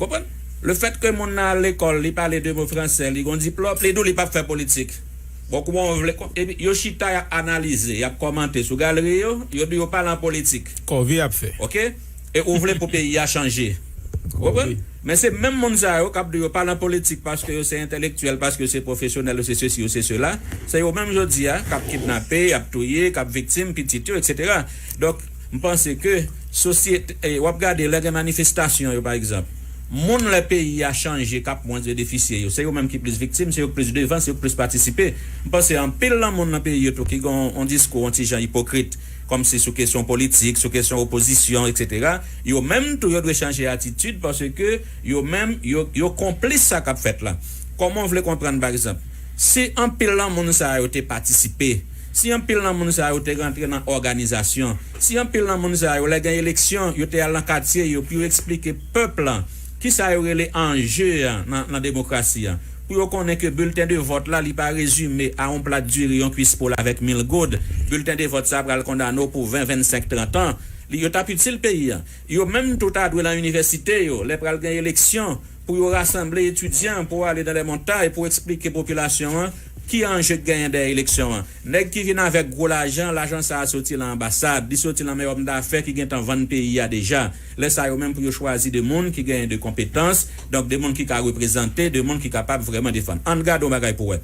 Konprann? Lefètke moun nan al lekòl, li pale de mo fransè, li gon diplòm, li di w li p ap fè politik. Bon, kouman w vle, epi yo chita, y ap analize, y ap kòmante sou galri yo, yo di yo pa lan politik. Kòve y ap fè. Oke? E ou vle pou peyi a chanje. Ou konprann? Men se menm moun sa yo k ap di yo pa lan politik paske yo se entèlektyèl, paske yo se pwofesyonèl, yo se sesi, yo se sela. Se yo menm jodi a k ap kidnape, y ap touye, k ap viktim pitit yo, et cetera. Donk, m panse ke sosyete, eh, w ap gade lè gen manifestasyon yo, pa egzanp, Moun lè peyi a chanje k ap mwens benefisye yo, se yo menm ki plis viktim, se yo k plis devan, se yo k plis patisipe. M panse anpil nan moun nan peyi yo tou ki gen yon diskou yon ti jan ipokrit, kòmsi sou kesyon politik, sou kesyon opozisyon, etsetera, yo menm tou yo dwe chanje atitid paske yo menm yo, yo konplis sa k ap fèt la. Kòman w vle konprann, pa egzanp, si anpil nan moun sa yo te patisipe, si anpil nan moun sa yo te rantre nan òganizasyon, si anpil nan moun sa yo, lè gen eleksyon, yo te al nan katye yo pou yo eksplike pèp lan kisa yo rele anje a nan, nan demokrasi a, pou yo konnen ke bilten de vòt la, li pa rezime a yon plat diri, yon kwis poul avèk mil goud. Bilten de vòt sa pral kondane w pou ven, vennsenk, trant an. Li, yo t ap itil peyi a. Yo menm tou ta dwe nan inivèsite yo, lè pral gen eleksyon, pou yo rasanble etidyan pou ale nan lè montay pou eksplike popilasyon an ki anje k genyen dèyè eleksyon an. Nèg ki vin avèk gwo lajan, lajan sa a soti nan anbasad, li soti nan men òm dafè ki gentan vann peyi a deja. Lè sa yo menm pou yo chwazi de moun ki genyen de konpetans, donk de moun ki ka reprezante, de moun ki kapab vrèman defann. Ann gade yon bagay pou wè.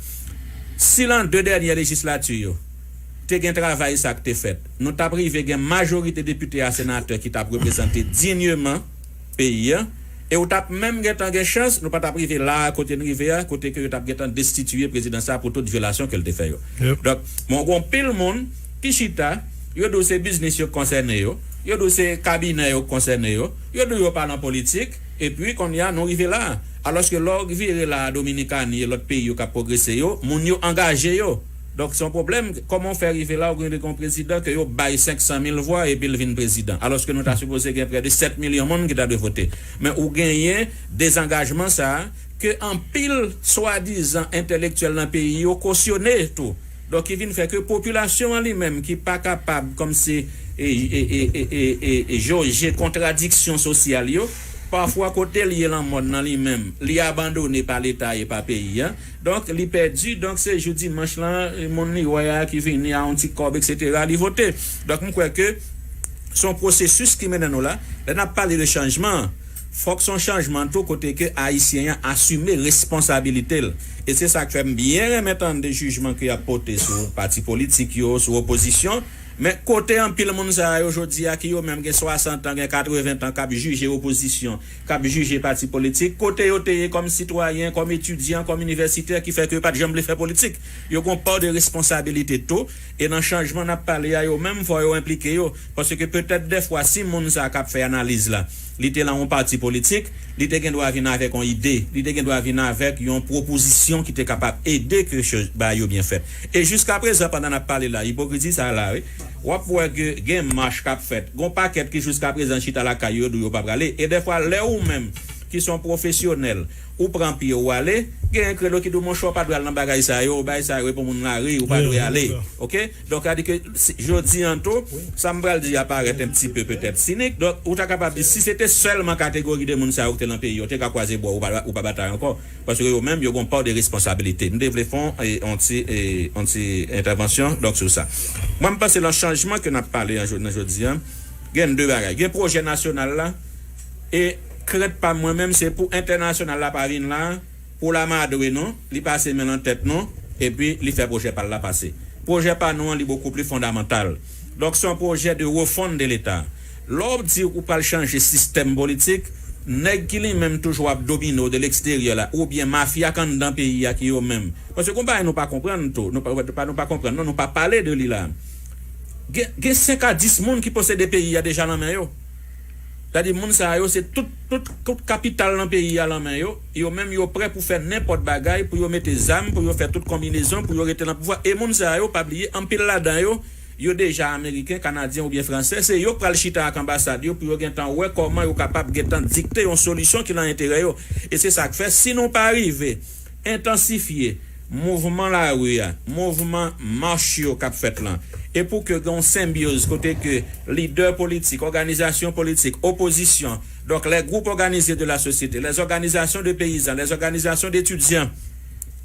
Si lan de dènye lejislati yo, te gen travay sa k te fèt, nou t ap rive gen majorite depite a senatè ki t ap reprezante dinyeman peyi a, e ou t ap menm gentan gen chans, nou pa t ap rive la a kote n rive a, kote ke yo t ap gentan destitiye prezidan sa a pou tout vyolasyon ke l te fè yo. Donk, men w gen yon pil moun ki chita, yo di w se biznis yo k konsène yo, yo di w se kabinè yo k konsène yo, yo di w yo pa nan politik, epi kounye a nou rive la a. Alòske lè w vire la a Dominikani e lòt peyi yo k ap pwogrese yo, moun yo angaje yo. Donk, se yon pwoblèm. Kòman w fè rive la, ou gen yon prezidan ke yo bay senk san mil vwa epi l vin prezidan, alòske nou ta sipoze gen prè de sèt milyon moun ki ta dwe vote. Men ou genyen dezangajman sa a ke anpil swadizan entèlektyèl nan peyi yo kosyone tou. Donk, ki vin fè ke popilasyon an li menm ki pa kapab kòmsi e, e, e, e, e, e, e joje kontradiksyon sosyal yo, pafwa kote l ye lan mòn nan li menm, li abandone pa Leta e pa peyi a. Donk, li pèdi. Donk, se jou dimanch lan, moun li wè a ki vini a yon ti kòb, etsetera, li vote. Donk, m kwè ke se yon pwosesis ki mennen nou la. Lè n ap pale de chanjman, fòk se yon chanjman tou kote ke Ayisyen an asime responsabilite l. E se sa k fè m byen renmen tande jijman ke y ap pote sou pati politik yo, sou opozisyon. Men kote anpil moun sa yo jodi a ki yo menm gen swasant an, gen katreven tan, k ap jije opozisyon, k ap jije pati politik, kote yo te ye kòm sitwayen, kòm etidyan, kòm inivèsitè, ki fè ke yo pa t janm vle fè politik. Yo gen yon pa de responsabilite tou, e nan chanjman n ap pale a, yo menm fò yo enplike yo, paske petèt dèfwa si moun sa k ap fè analiz la, li te lan yon pati politik, li te gen dwa vin avèk yon ide, li te gen dwa vin avèk yon pwopozisyon ki te kapab ede ke cho-, bagay yo byen fèt. E jiska prezan, pandan n ap pale la, ipokrizi sa la, wi, w ap wè ke gen mach k ap fèt. Gon pakèt ki jiska prezan chita lakay yo, yo di yo pa prale. E dèfwa, lè ou menm ki se yon pwofesyonèl, ou pran pye ou ale, gen kredo ki di w, monchè, w pa dwe al nan bagay sa yo, bagay sa yo e pou moun lari, ou pa dwe ale. Oke? Donk, sa di ke si, jodi an tou, sa m pral di a parèt un petit peu peut-être cynique. Donk, ou ta kapab di, si se te sèlman kategori de moun sa yo ki te lan peyi, yo te ka kwaze bò, ou pa, ou pa batay ankò. Paske yo menm, yo gen yon pa de responsabilite. M te vle fè yon, e, yon ti, e, yon ti entèvansyon, donk, sou sa. Mwen, m panse lan chanjman ke n ap pale an jò-, nan jodi an, gen de bagay. Gen pwojè nasyonal la, e krent pa m mwen menm, se pou entènasyonal la pa vin la, pou lamadwe nou, li pase men nan tèt nou, epi li fè pwojè pa l la pase. Pwojè pa nou an, li bokou pli fondamantal. Donk, se yon pwojè de refonn de Leta. Lè w di ou pral chanje sistèm politik, nèg ki li menm toujou ap domine w de leksteryè la, oubyen mafya k anndan peyi a ki yo menm. Paske gon bagay nou pa konprann tou, nou pa, pa, nou pa konprann, non, nou pa pale de li la. Gen, gen senk a dis moun ki posede peyi a deja nan men yo. Sa di moun sa yo, se tout, tout, tout kapital nan peyi a lan men yo. Yo menm, yo prè pou fè nenpòt bagay, pou yo mete zam, pou yo fè tout konbinezon, pou yo rete nan pouvwa. E moun sa yo, pa bliye, anpil ladan yo, yo deja ameriken, kanadyen oubyen fransè. Se yo k pral chita ak anbasad yo pou yo gentan wè kòman yo kapab gentan dikte yon solisyon ki lan enterè yo. E se sa k fè, si nou pa rive entansifye mouvman lari a, mouvman mach yo k ap fèt lan, e pou ke gen yon senbyoz kote ke lidè politik, òganizasyon politik, opozisyon, donk les groupes organisés de la société, les organisations de paysans, les organisations d'étudiants,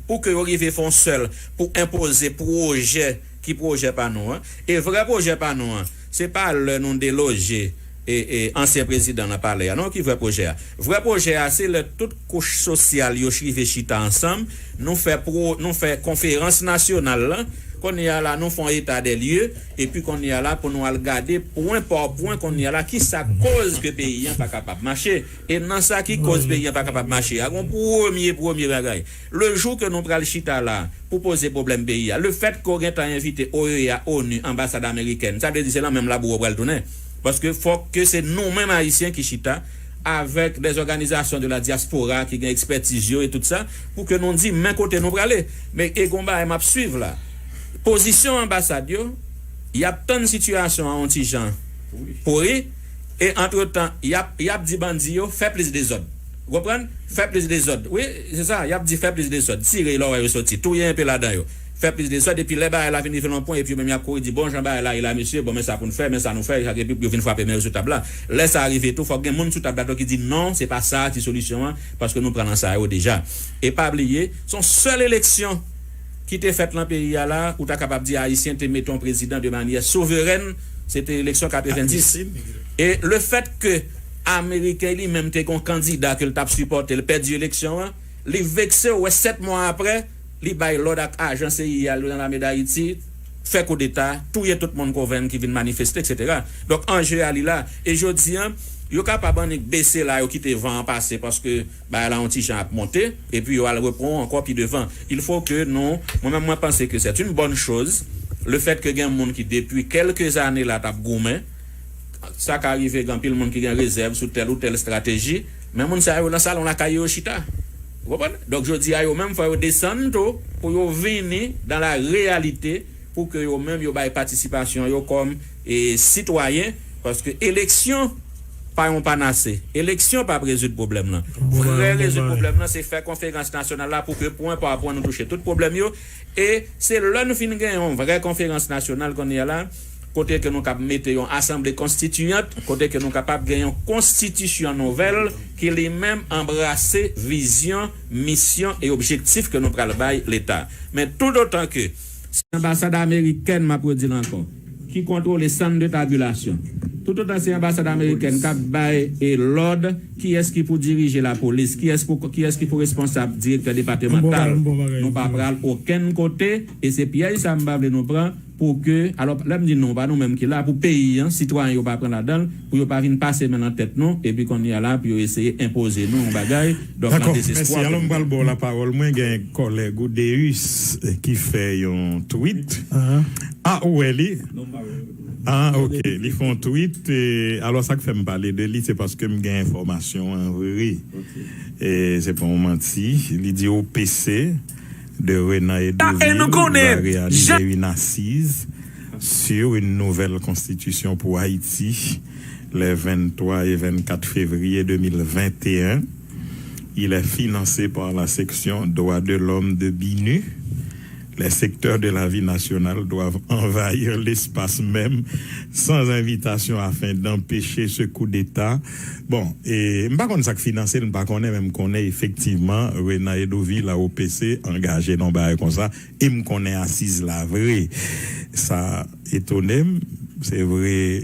pou ke yo rive fè yon sèl pou enpoze pwojè ki pwojè pa nou an. E vrè pwojè pa nou an, se pa lè nou deloje e, e ansyen prezidan nan palè a. Non, ki vrè pwojè a? Vrè pwojè a, se lè tout kouch sosyal yo rive chita ansanm, nou fè pwo-, nou fè konferans nasyonal la, Kounye a la, nou fè yon eta dè lye, epi kounye a la, pou nou al gade pwen pa pwen, kounye a la, ki sa k koz ke peyi an pa kapab mache. E nan sa ki koz peyi an pa kapab mache a, gon premye, premye bagay. Le jou ke nou pral chita la pou poze pwoblèm peyi a, le fèt ke w gentan envite O E A, onu, anbasad amerikèn, sa vle di se nan menm labou w pral tounen. Paske fòk ke se nou menm Ayisyen ki chita avèk dè òganizasyon de la dyaspora ki gen ekspètiz yo e tout sa, pou ke nou di men kote nou prale. Men e gon bagay m ap swiv la. Pozisyon anbasad yo, y ap tann sitiyasyon an yon ti jan pouri, e antretan, y ap, y ap di bandi yo fè plis dezòd. Ou konprann? Fè plis dezòd. Wi, se sa, y ap di fè plis dezòd. Tire lè w wè yo soti. Touye enpe ladan yo. Fè plis dezòd, epi lè bagay la vin rive nan yon pwen, epi yo menm y ap kouri di, bon, jan bagay la ye la, mesye, bon, men sa pou n fè, men sa nou fè, epi yo vin frape men yo sou tab la. Lè sa rive tou, fòk gen moun sou tab la tou ki di, non, se pa sa ki solisyon an, paske nou pran nan sa yo deja. E pa bliye, se yon sèl eleksyon ki te fèt nan peyi a la, ou ta kapab di Ayisyen te mete yon prezidan de manyè souverèn, se te eleksyon katrevenndis. E le fèt ke Ameriken li menm te gen yon kandida ke l t ap sipòte, l pèdi eleksyon an, li vekse, ou wè, sèt mwa apre, li bay lòd ak ajan C I A yo nan lame Dayiti, fè koudeta, touye tout moun konvenn ki vin manifeste, etsetera. Donk, anje a li la. E jodi an, yo kapab annik bese la, yo kite van an pase, paske bagay la yon ti jan ap monte, epi yo al repran ankò pi devan. Il faut que nou, mwen menm, mwen panse ke c'est une bonne chose, le fait que gen moun ki, depi kèlke zane la, t ap goumen, sa ka rive gen anpil moun ki gen rezèv sou tèl ou tèl estrateji, men moun sa yo nan salon lakay yo, yo chita. Ou konprann? Donk, jodi a, yo menm, fò yo desann tou pou yo vini dans la réalité, pou ke yo menm, yo bay patisipasyon yo kòm, e, sitwayen, paske eleksyon pa yon panase. Eleksyon p ap rezoud pwoblèm nan. Vrè rezoud pwoblèm nan, se fè konferans nasyonal la pou ke pwen pa pwen nou touche tout pwoblèm yo. E se lè nou fin gen yon vrè konferans nasyonal kounye a la, kote ke nou kab mete yon asanble konstitiyant, kote ke nou kapab gen yon konstitisyon nouvèl ki li menm anbrase vizyon, misyon e objektif ke nou pral bay Leta. Men toutotan ke se anbasad amerikèn, m ap redi l ankò, ki kontwole sant de tabilasyon, toutotan se anbasad amerikèn k ap bay e lòd, kiyès ki pou dirije lapolis, kiyès pou, kiyès ki pou responsab direktè depatèmantal, nou pa pral okenn kote. E se pyèj sa m pa vle nou pran, pou ke, alò, lè m di nou, pa nou menm ki la, pou peyi an, sitwayen yo pa pran ladan l, pou yo pa vin pase men nan tèt nou, epi kounye a la, pou yo eseye enpoze nou yon bagay, donk, nan dezespwa. Dakò, mèsi. Alò, m pral ba w lapawòl. Mwen gen kòlèg ou, Deus, ki fè yon tweet. Ah, ou wè li? Ah, ok. Li fè yon tweet. E, alò, sa k fè m pale de li, se paske m gen enfòmasyon an vre. E, se pa yon manti. Li di O P C de Renan Edovil va réaliser une assise sur une nouvelle constitution pour Haïti les vingt-trois et vingt-quatre février deux mille vingt et un. Il est financé par la section droits de l'homme de BINUH. Les secteurs de la vie nationale doivent envahir l'espace même sans invitation afin d'empêcher ce coup d'État. Bon, e m pa konn sa k finanse l, m pa konnen, men m konnen efektivman Renan Edovil a O P C angaje nan bagay konsa, e m konnen asiz la vre. Sa etone m, se vre,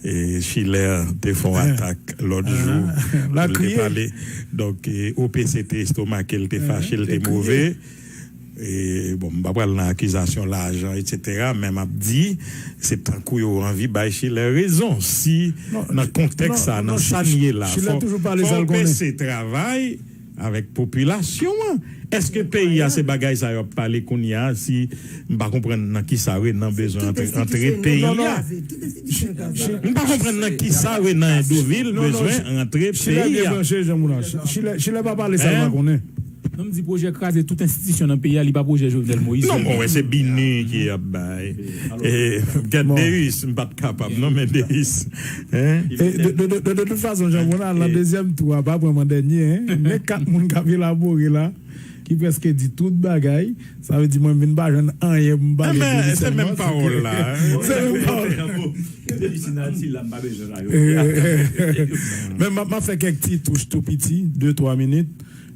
e, Schiller te fè yon atak lòt jou, pou l te pale. Donk, e, O P C te estomake, l te fache, l te move. E, bon, m pa pral nan akizasyon lajan, etsetera, men m ap di, se tankou yo anvi bay Schiller rezon. Si nan kontèks sa, nan sa n ye la, fò, fò O P C travay avèk popilasyon an. Èske peyi a se bagay sa yo ap pale kounye a? Si m pa konprann nan kisa Renan bezwen antre, antre peyi a. M pa konprann nan kisa Renan Edovil bezwen antre peyi a. Chilè byen branche, Jean Moulin. Chilè, Chilè pa pale sa l pa konnen. Non, m di pwojè kraze tout enstitisyon nan peyi a, li pa pwojè Jovenel Moïse. Non, mwen wè se BINUH ki ap bay. E, gad Deus, m pa t kapab non, men Deus. E de, de, de, de, de tout fason, Jean Ronald, nan dezyèm tou a, pa pran mwen dènye, en. Men kat moun k ap elabore la, ki prèske di tout bagay. Sa vle di mwen vin pa jwenn anyen pou m pale de li sèlman. Se menm pawòl la. Se menm pawòl. Men m ap, m ap fè kèk ti touch tou piti, de twa minit.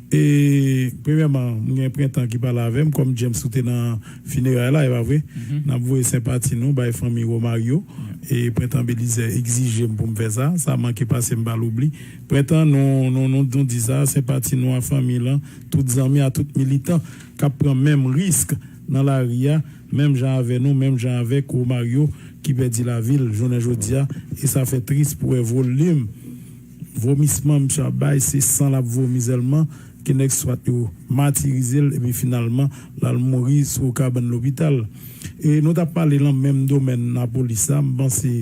E, premyèman, m gen Prentan ki pale avè m, kòm James ou te nan fineray la, e pa vre? N ap voye senpati nou bay fanmi Romario. E Prentan Belizaire egzije m pou m fè sa. Sa manke pase m pa l oubli. Prentan, nou, nou, nou, nou di sa, senpati nou a fanmi lan, tout zanmi, a tout militan k ap pran menm risk nan lari a, Menm jan avè nou, menm jan avèk Romario ki pèdi lavi l jounen jodi a, e sa fè tris pou wè volim vomisman misye ap bay, se san l ap vomi sèlman, ke nèg swat yo matirize l, epi finalman, l al mouri sou kabann lopital. E nou t ap pale nan menm domèn lapolis la, m panse,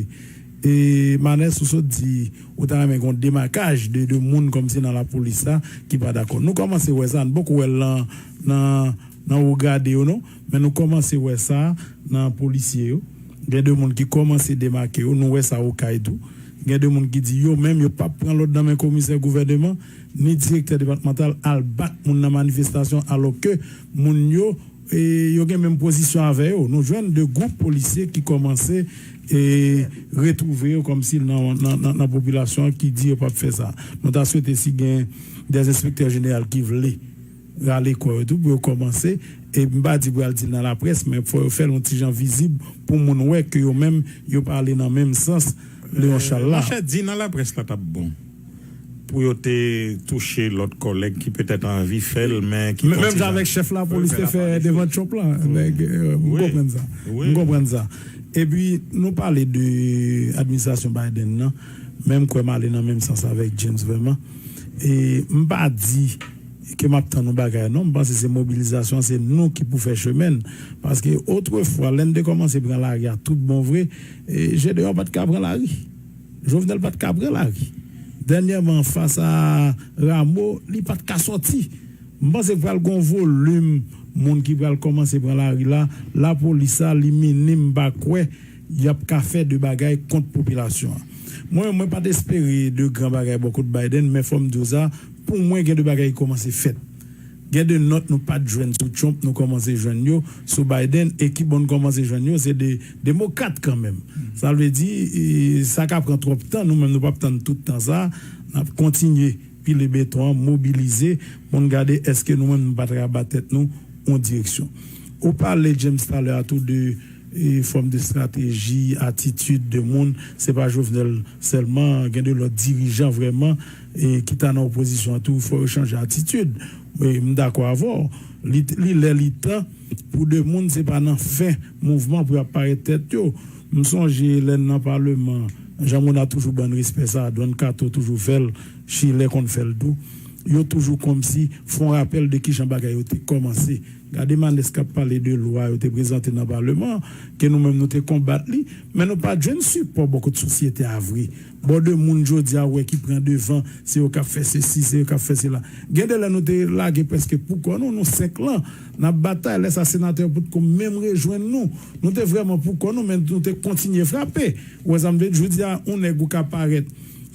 e Manès, ou sot di, ou ta renmen gen yon demakaj de, de moun kòmsi nan lapolis la ki pa dakò. Nou kòmanse wè sa, n poko wè l nan, nan, nan wo grade yo non, men nou kòmanse wè sa nan polisye yo. Gen de moun ki kòmanse demake yo, nou wè sa Okay tou. Gen de moun ki di yo menm yo p ap pran lòd nan men komisè gouvèneman, ni direktè depatmantal al bat moun nan manifestasyon, alòske moun yo, e, yo gen menm pozisyon avè yo. Nou jwenn de gwoup polisye ki kòmanse, e, retwouve yo kòmsi nan, nan, nan, nan popilasyon an ki di yo p ap fè sa. Nou ta swete si gen de enspektè jeneral ki vle rale kò yo tou pou yo kòmanse. E m pa di pou y al di l nan laprès, men fò yo fè l yon ti jan vizib pou moun wè ke yo menm, yo pa ale nan menm sans Leon Charles la. Monchè, di nan laprès la t ap bon. Pou yo te touche lòt kòlèg ki petèt anvi fè l, men ki kontinye. Menm jan avèk chèf lapolis te fè devan Trump la. Nèg, euh, m konprann sa. M konprann sa. Epi, nou pale de administrasyon Biden nan, men m kwè m ale nan menm sans avèk James vrèman. E m pa di ke m ap tann yon bagay non, m panse se mobilizasyon, se nou ki pou fè chemen n. Paske otrefwa, lè n te kòmanse pran lari a tout bon vre, e, Gedeon pa t ka pran lari. Jovenel pa t ka pran lari. Dènyèman, fas a Rameau, li pa t ka sòti. M panse pral gen yon volim moun ki pral kòmanse pran lari la. Lapolis la, li minim, m pa kwè y ap ka fè de bagay kont popilasyon an. Mwen, mwen pa t espere de gran bagay bò kot Biden, men fò m di w sa, pou mwen, gen de bagay ki kòmanse fèt. Gen de nòt nou pa t jwenn sou Trump, nou kòmanse jwenn yo sou Biden, e ki bò n kòmanse jwenn yo, se de demokrat kanmenm. Sa vle di, e, sa ka pran twòp tan, nou menm nou p ap tann tout tan sa, n ap kontinye pile beton an, mobilize, pou n gade èske nou menm nou pa t raba tèt nou yon direksyon. Ou pale, James, talè a tou de, e, fòm de estrateji, atitid de moun, se pa Jovenel sèlman, gen de lòt dirijan vrèman, e, ki ta nan opozisyon an tou, fò yo chanje atitid. E, m dakò avè w. Li, li lè, li tan pou de moun, se pa nan fen mouvman pou y ap parèt tèt yo. M sonje lè n nan paleman, Jean Monard toujou ban n respè sa, Don Kato toujou fè l, Chilè konn fè l tou. Yo toujou kòmsi fè yon rapèl de kijan bagay yo te kòmanse. Gade Manès k ap pale de lwa yo te prezante nan paleman an, ke nou menm nou te konbat li, men nou pa t jwenn sipò bò kot sosyete a vre. Bò de moun jodi a ou wè ki pran devan, se yo k ap fè sesi, se yo k ap fè sela. Gen de lè nou te lage prèske pou kò nou, nou senk lan, n ap batay, lè sa senatè potko menm rejwenn nou. Nou te vrèman pou kò nou, men nou te kontinye frape. Ou wè sa m vle di? Jodi a, yon nèg ou ka parèt,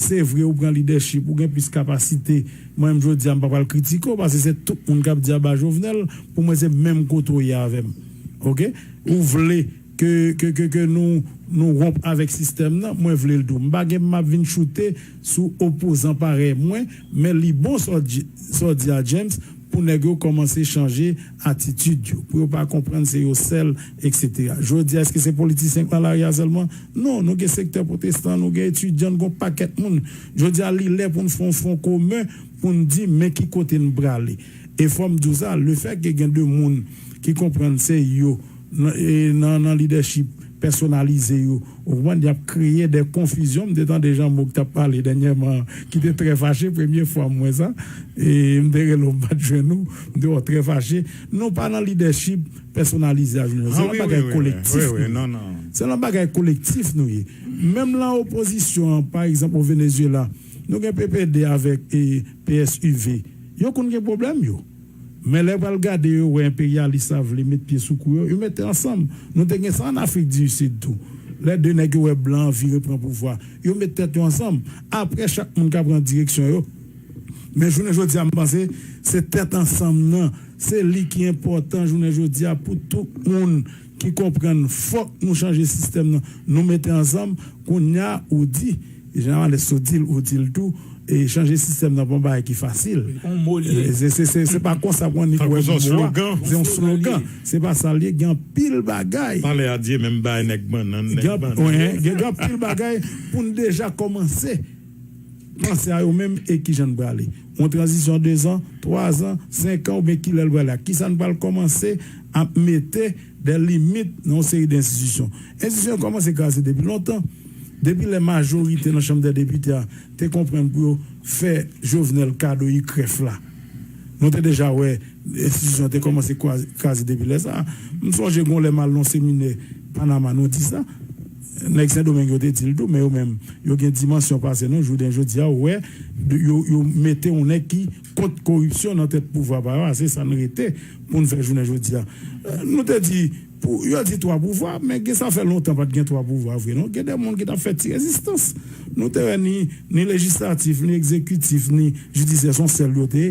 se vre ou pran lidèchip, ou gen plis kapasite. Mwen menm jodi a, m pa pral kritike w, paske se tout moun k ap di aba Jovenel, pou mwen se menm kote w ye avè m. Oke? Ou vle ke, ke, ke, ke nou, nou wonp avèk sistèm nan, mwen vle l tou. M pa gen m ap vin choute sou opozan parèy mwen, men li bon sa w di, sa w di a James, pou nèg yo kòmanse chanje atitid yo, pou yo pa konprann se yo sèl, etsetera. Jodi a, èske se politisyen k nan lari a sèlman? Non, nou gen sektè pwotestan, nou gen etidyan, nou gen yon pakèt moun. Jodi a, li lè pou n fè yon fwon komen, pou n di, men ki kote n prale. E fò m di w sa, lefètke gen de moun ki konprann se yo nan, e nan, nan lidèchip pèsonalize yo, ou konprann, y ap kreye de konfizyon. M te tande Jean Mauc t ap pale dènyèman, ki te trè fache, premye fwa m wè sa. E m te rele w, m pa t jwenn ou, m te wè w trè fache. Nou pa nan lidèchip pèsonalize a jounen jodi a. Se yon bagay kolektif nou ye. Se yon bagay kolektif nou ye. Menm lan opozisyon an, pa egzanp, o Venezuela, nou gen P P D avèk, e, P S U V. Yo konn gen pwoblèm yo. Men lè yo pral gade, yo wè enperyalis la vle met pye sou kou yo, yo mete ansanm. Nou te gen sa ann Afrik di Sid tou. Lè de nèg yo wè blan an vire pran pouvwa, yo met tèt yo ansanm. Apre, chak moun ka pran direksyon yo. Men jounen jodi a, m panse se tèt ansanm nan, se li ki enpòtan jounen jodi a pou tout moun ki konprann fòk nou chanje sistèm nan. Nou mete ansanm, kounye a ou di, e Jean Manès ou di l, ou di l tou, e chanje sistèm nan pa yon bagay ki fasil. E se, se, se, se pa konsa pou annik wè bò a. Se yon slogan. Se pa sa l ye, gen anpil bagay. Pale a Dye menm bay nèg bannann, nèg bannann. Gen anpil bagay pou n deja kòmanse. panse a yo menm e ki jan n prale. Yon tranzisyon de zan, twa zan, senk an, oubyen kilè l prale a? Kisa n pral kòmanse ap mete de limit nan yon seri de enstitisyon? Enstitisyon yo kòmanse kraze depi lontan. Depi lè majorite nan Chanm dè Depite a te konprann pou yo fè Jovenel kado ikrèf la. Nou te deja wè enstitisyon te kòmanse kraze depi lè sa. M sonje gon lè m al nan seminè Panama, nou di sa. Nèg Sendomeng yo te di l tou, men yo menm, yo gen dimansyon pase nou. Jounen jodi a, ou wè, yo, yo mete yon nèg ki kont koripsyon nan tèt pouvwa pa yo a. Se sa n rete pou n fè jounen jodi a. Nou te di, pou, yo di twa pouvwa, men gen sa fè lontan pa t gen twa pouvwa vre non. Gen de moun ki t ap fè ti rezistans. Nou te wè ni, ni lejislatif, ni egzekitif, ni jidisyè, se yon sèl yo te ye.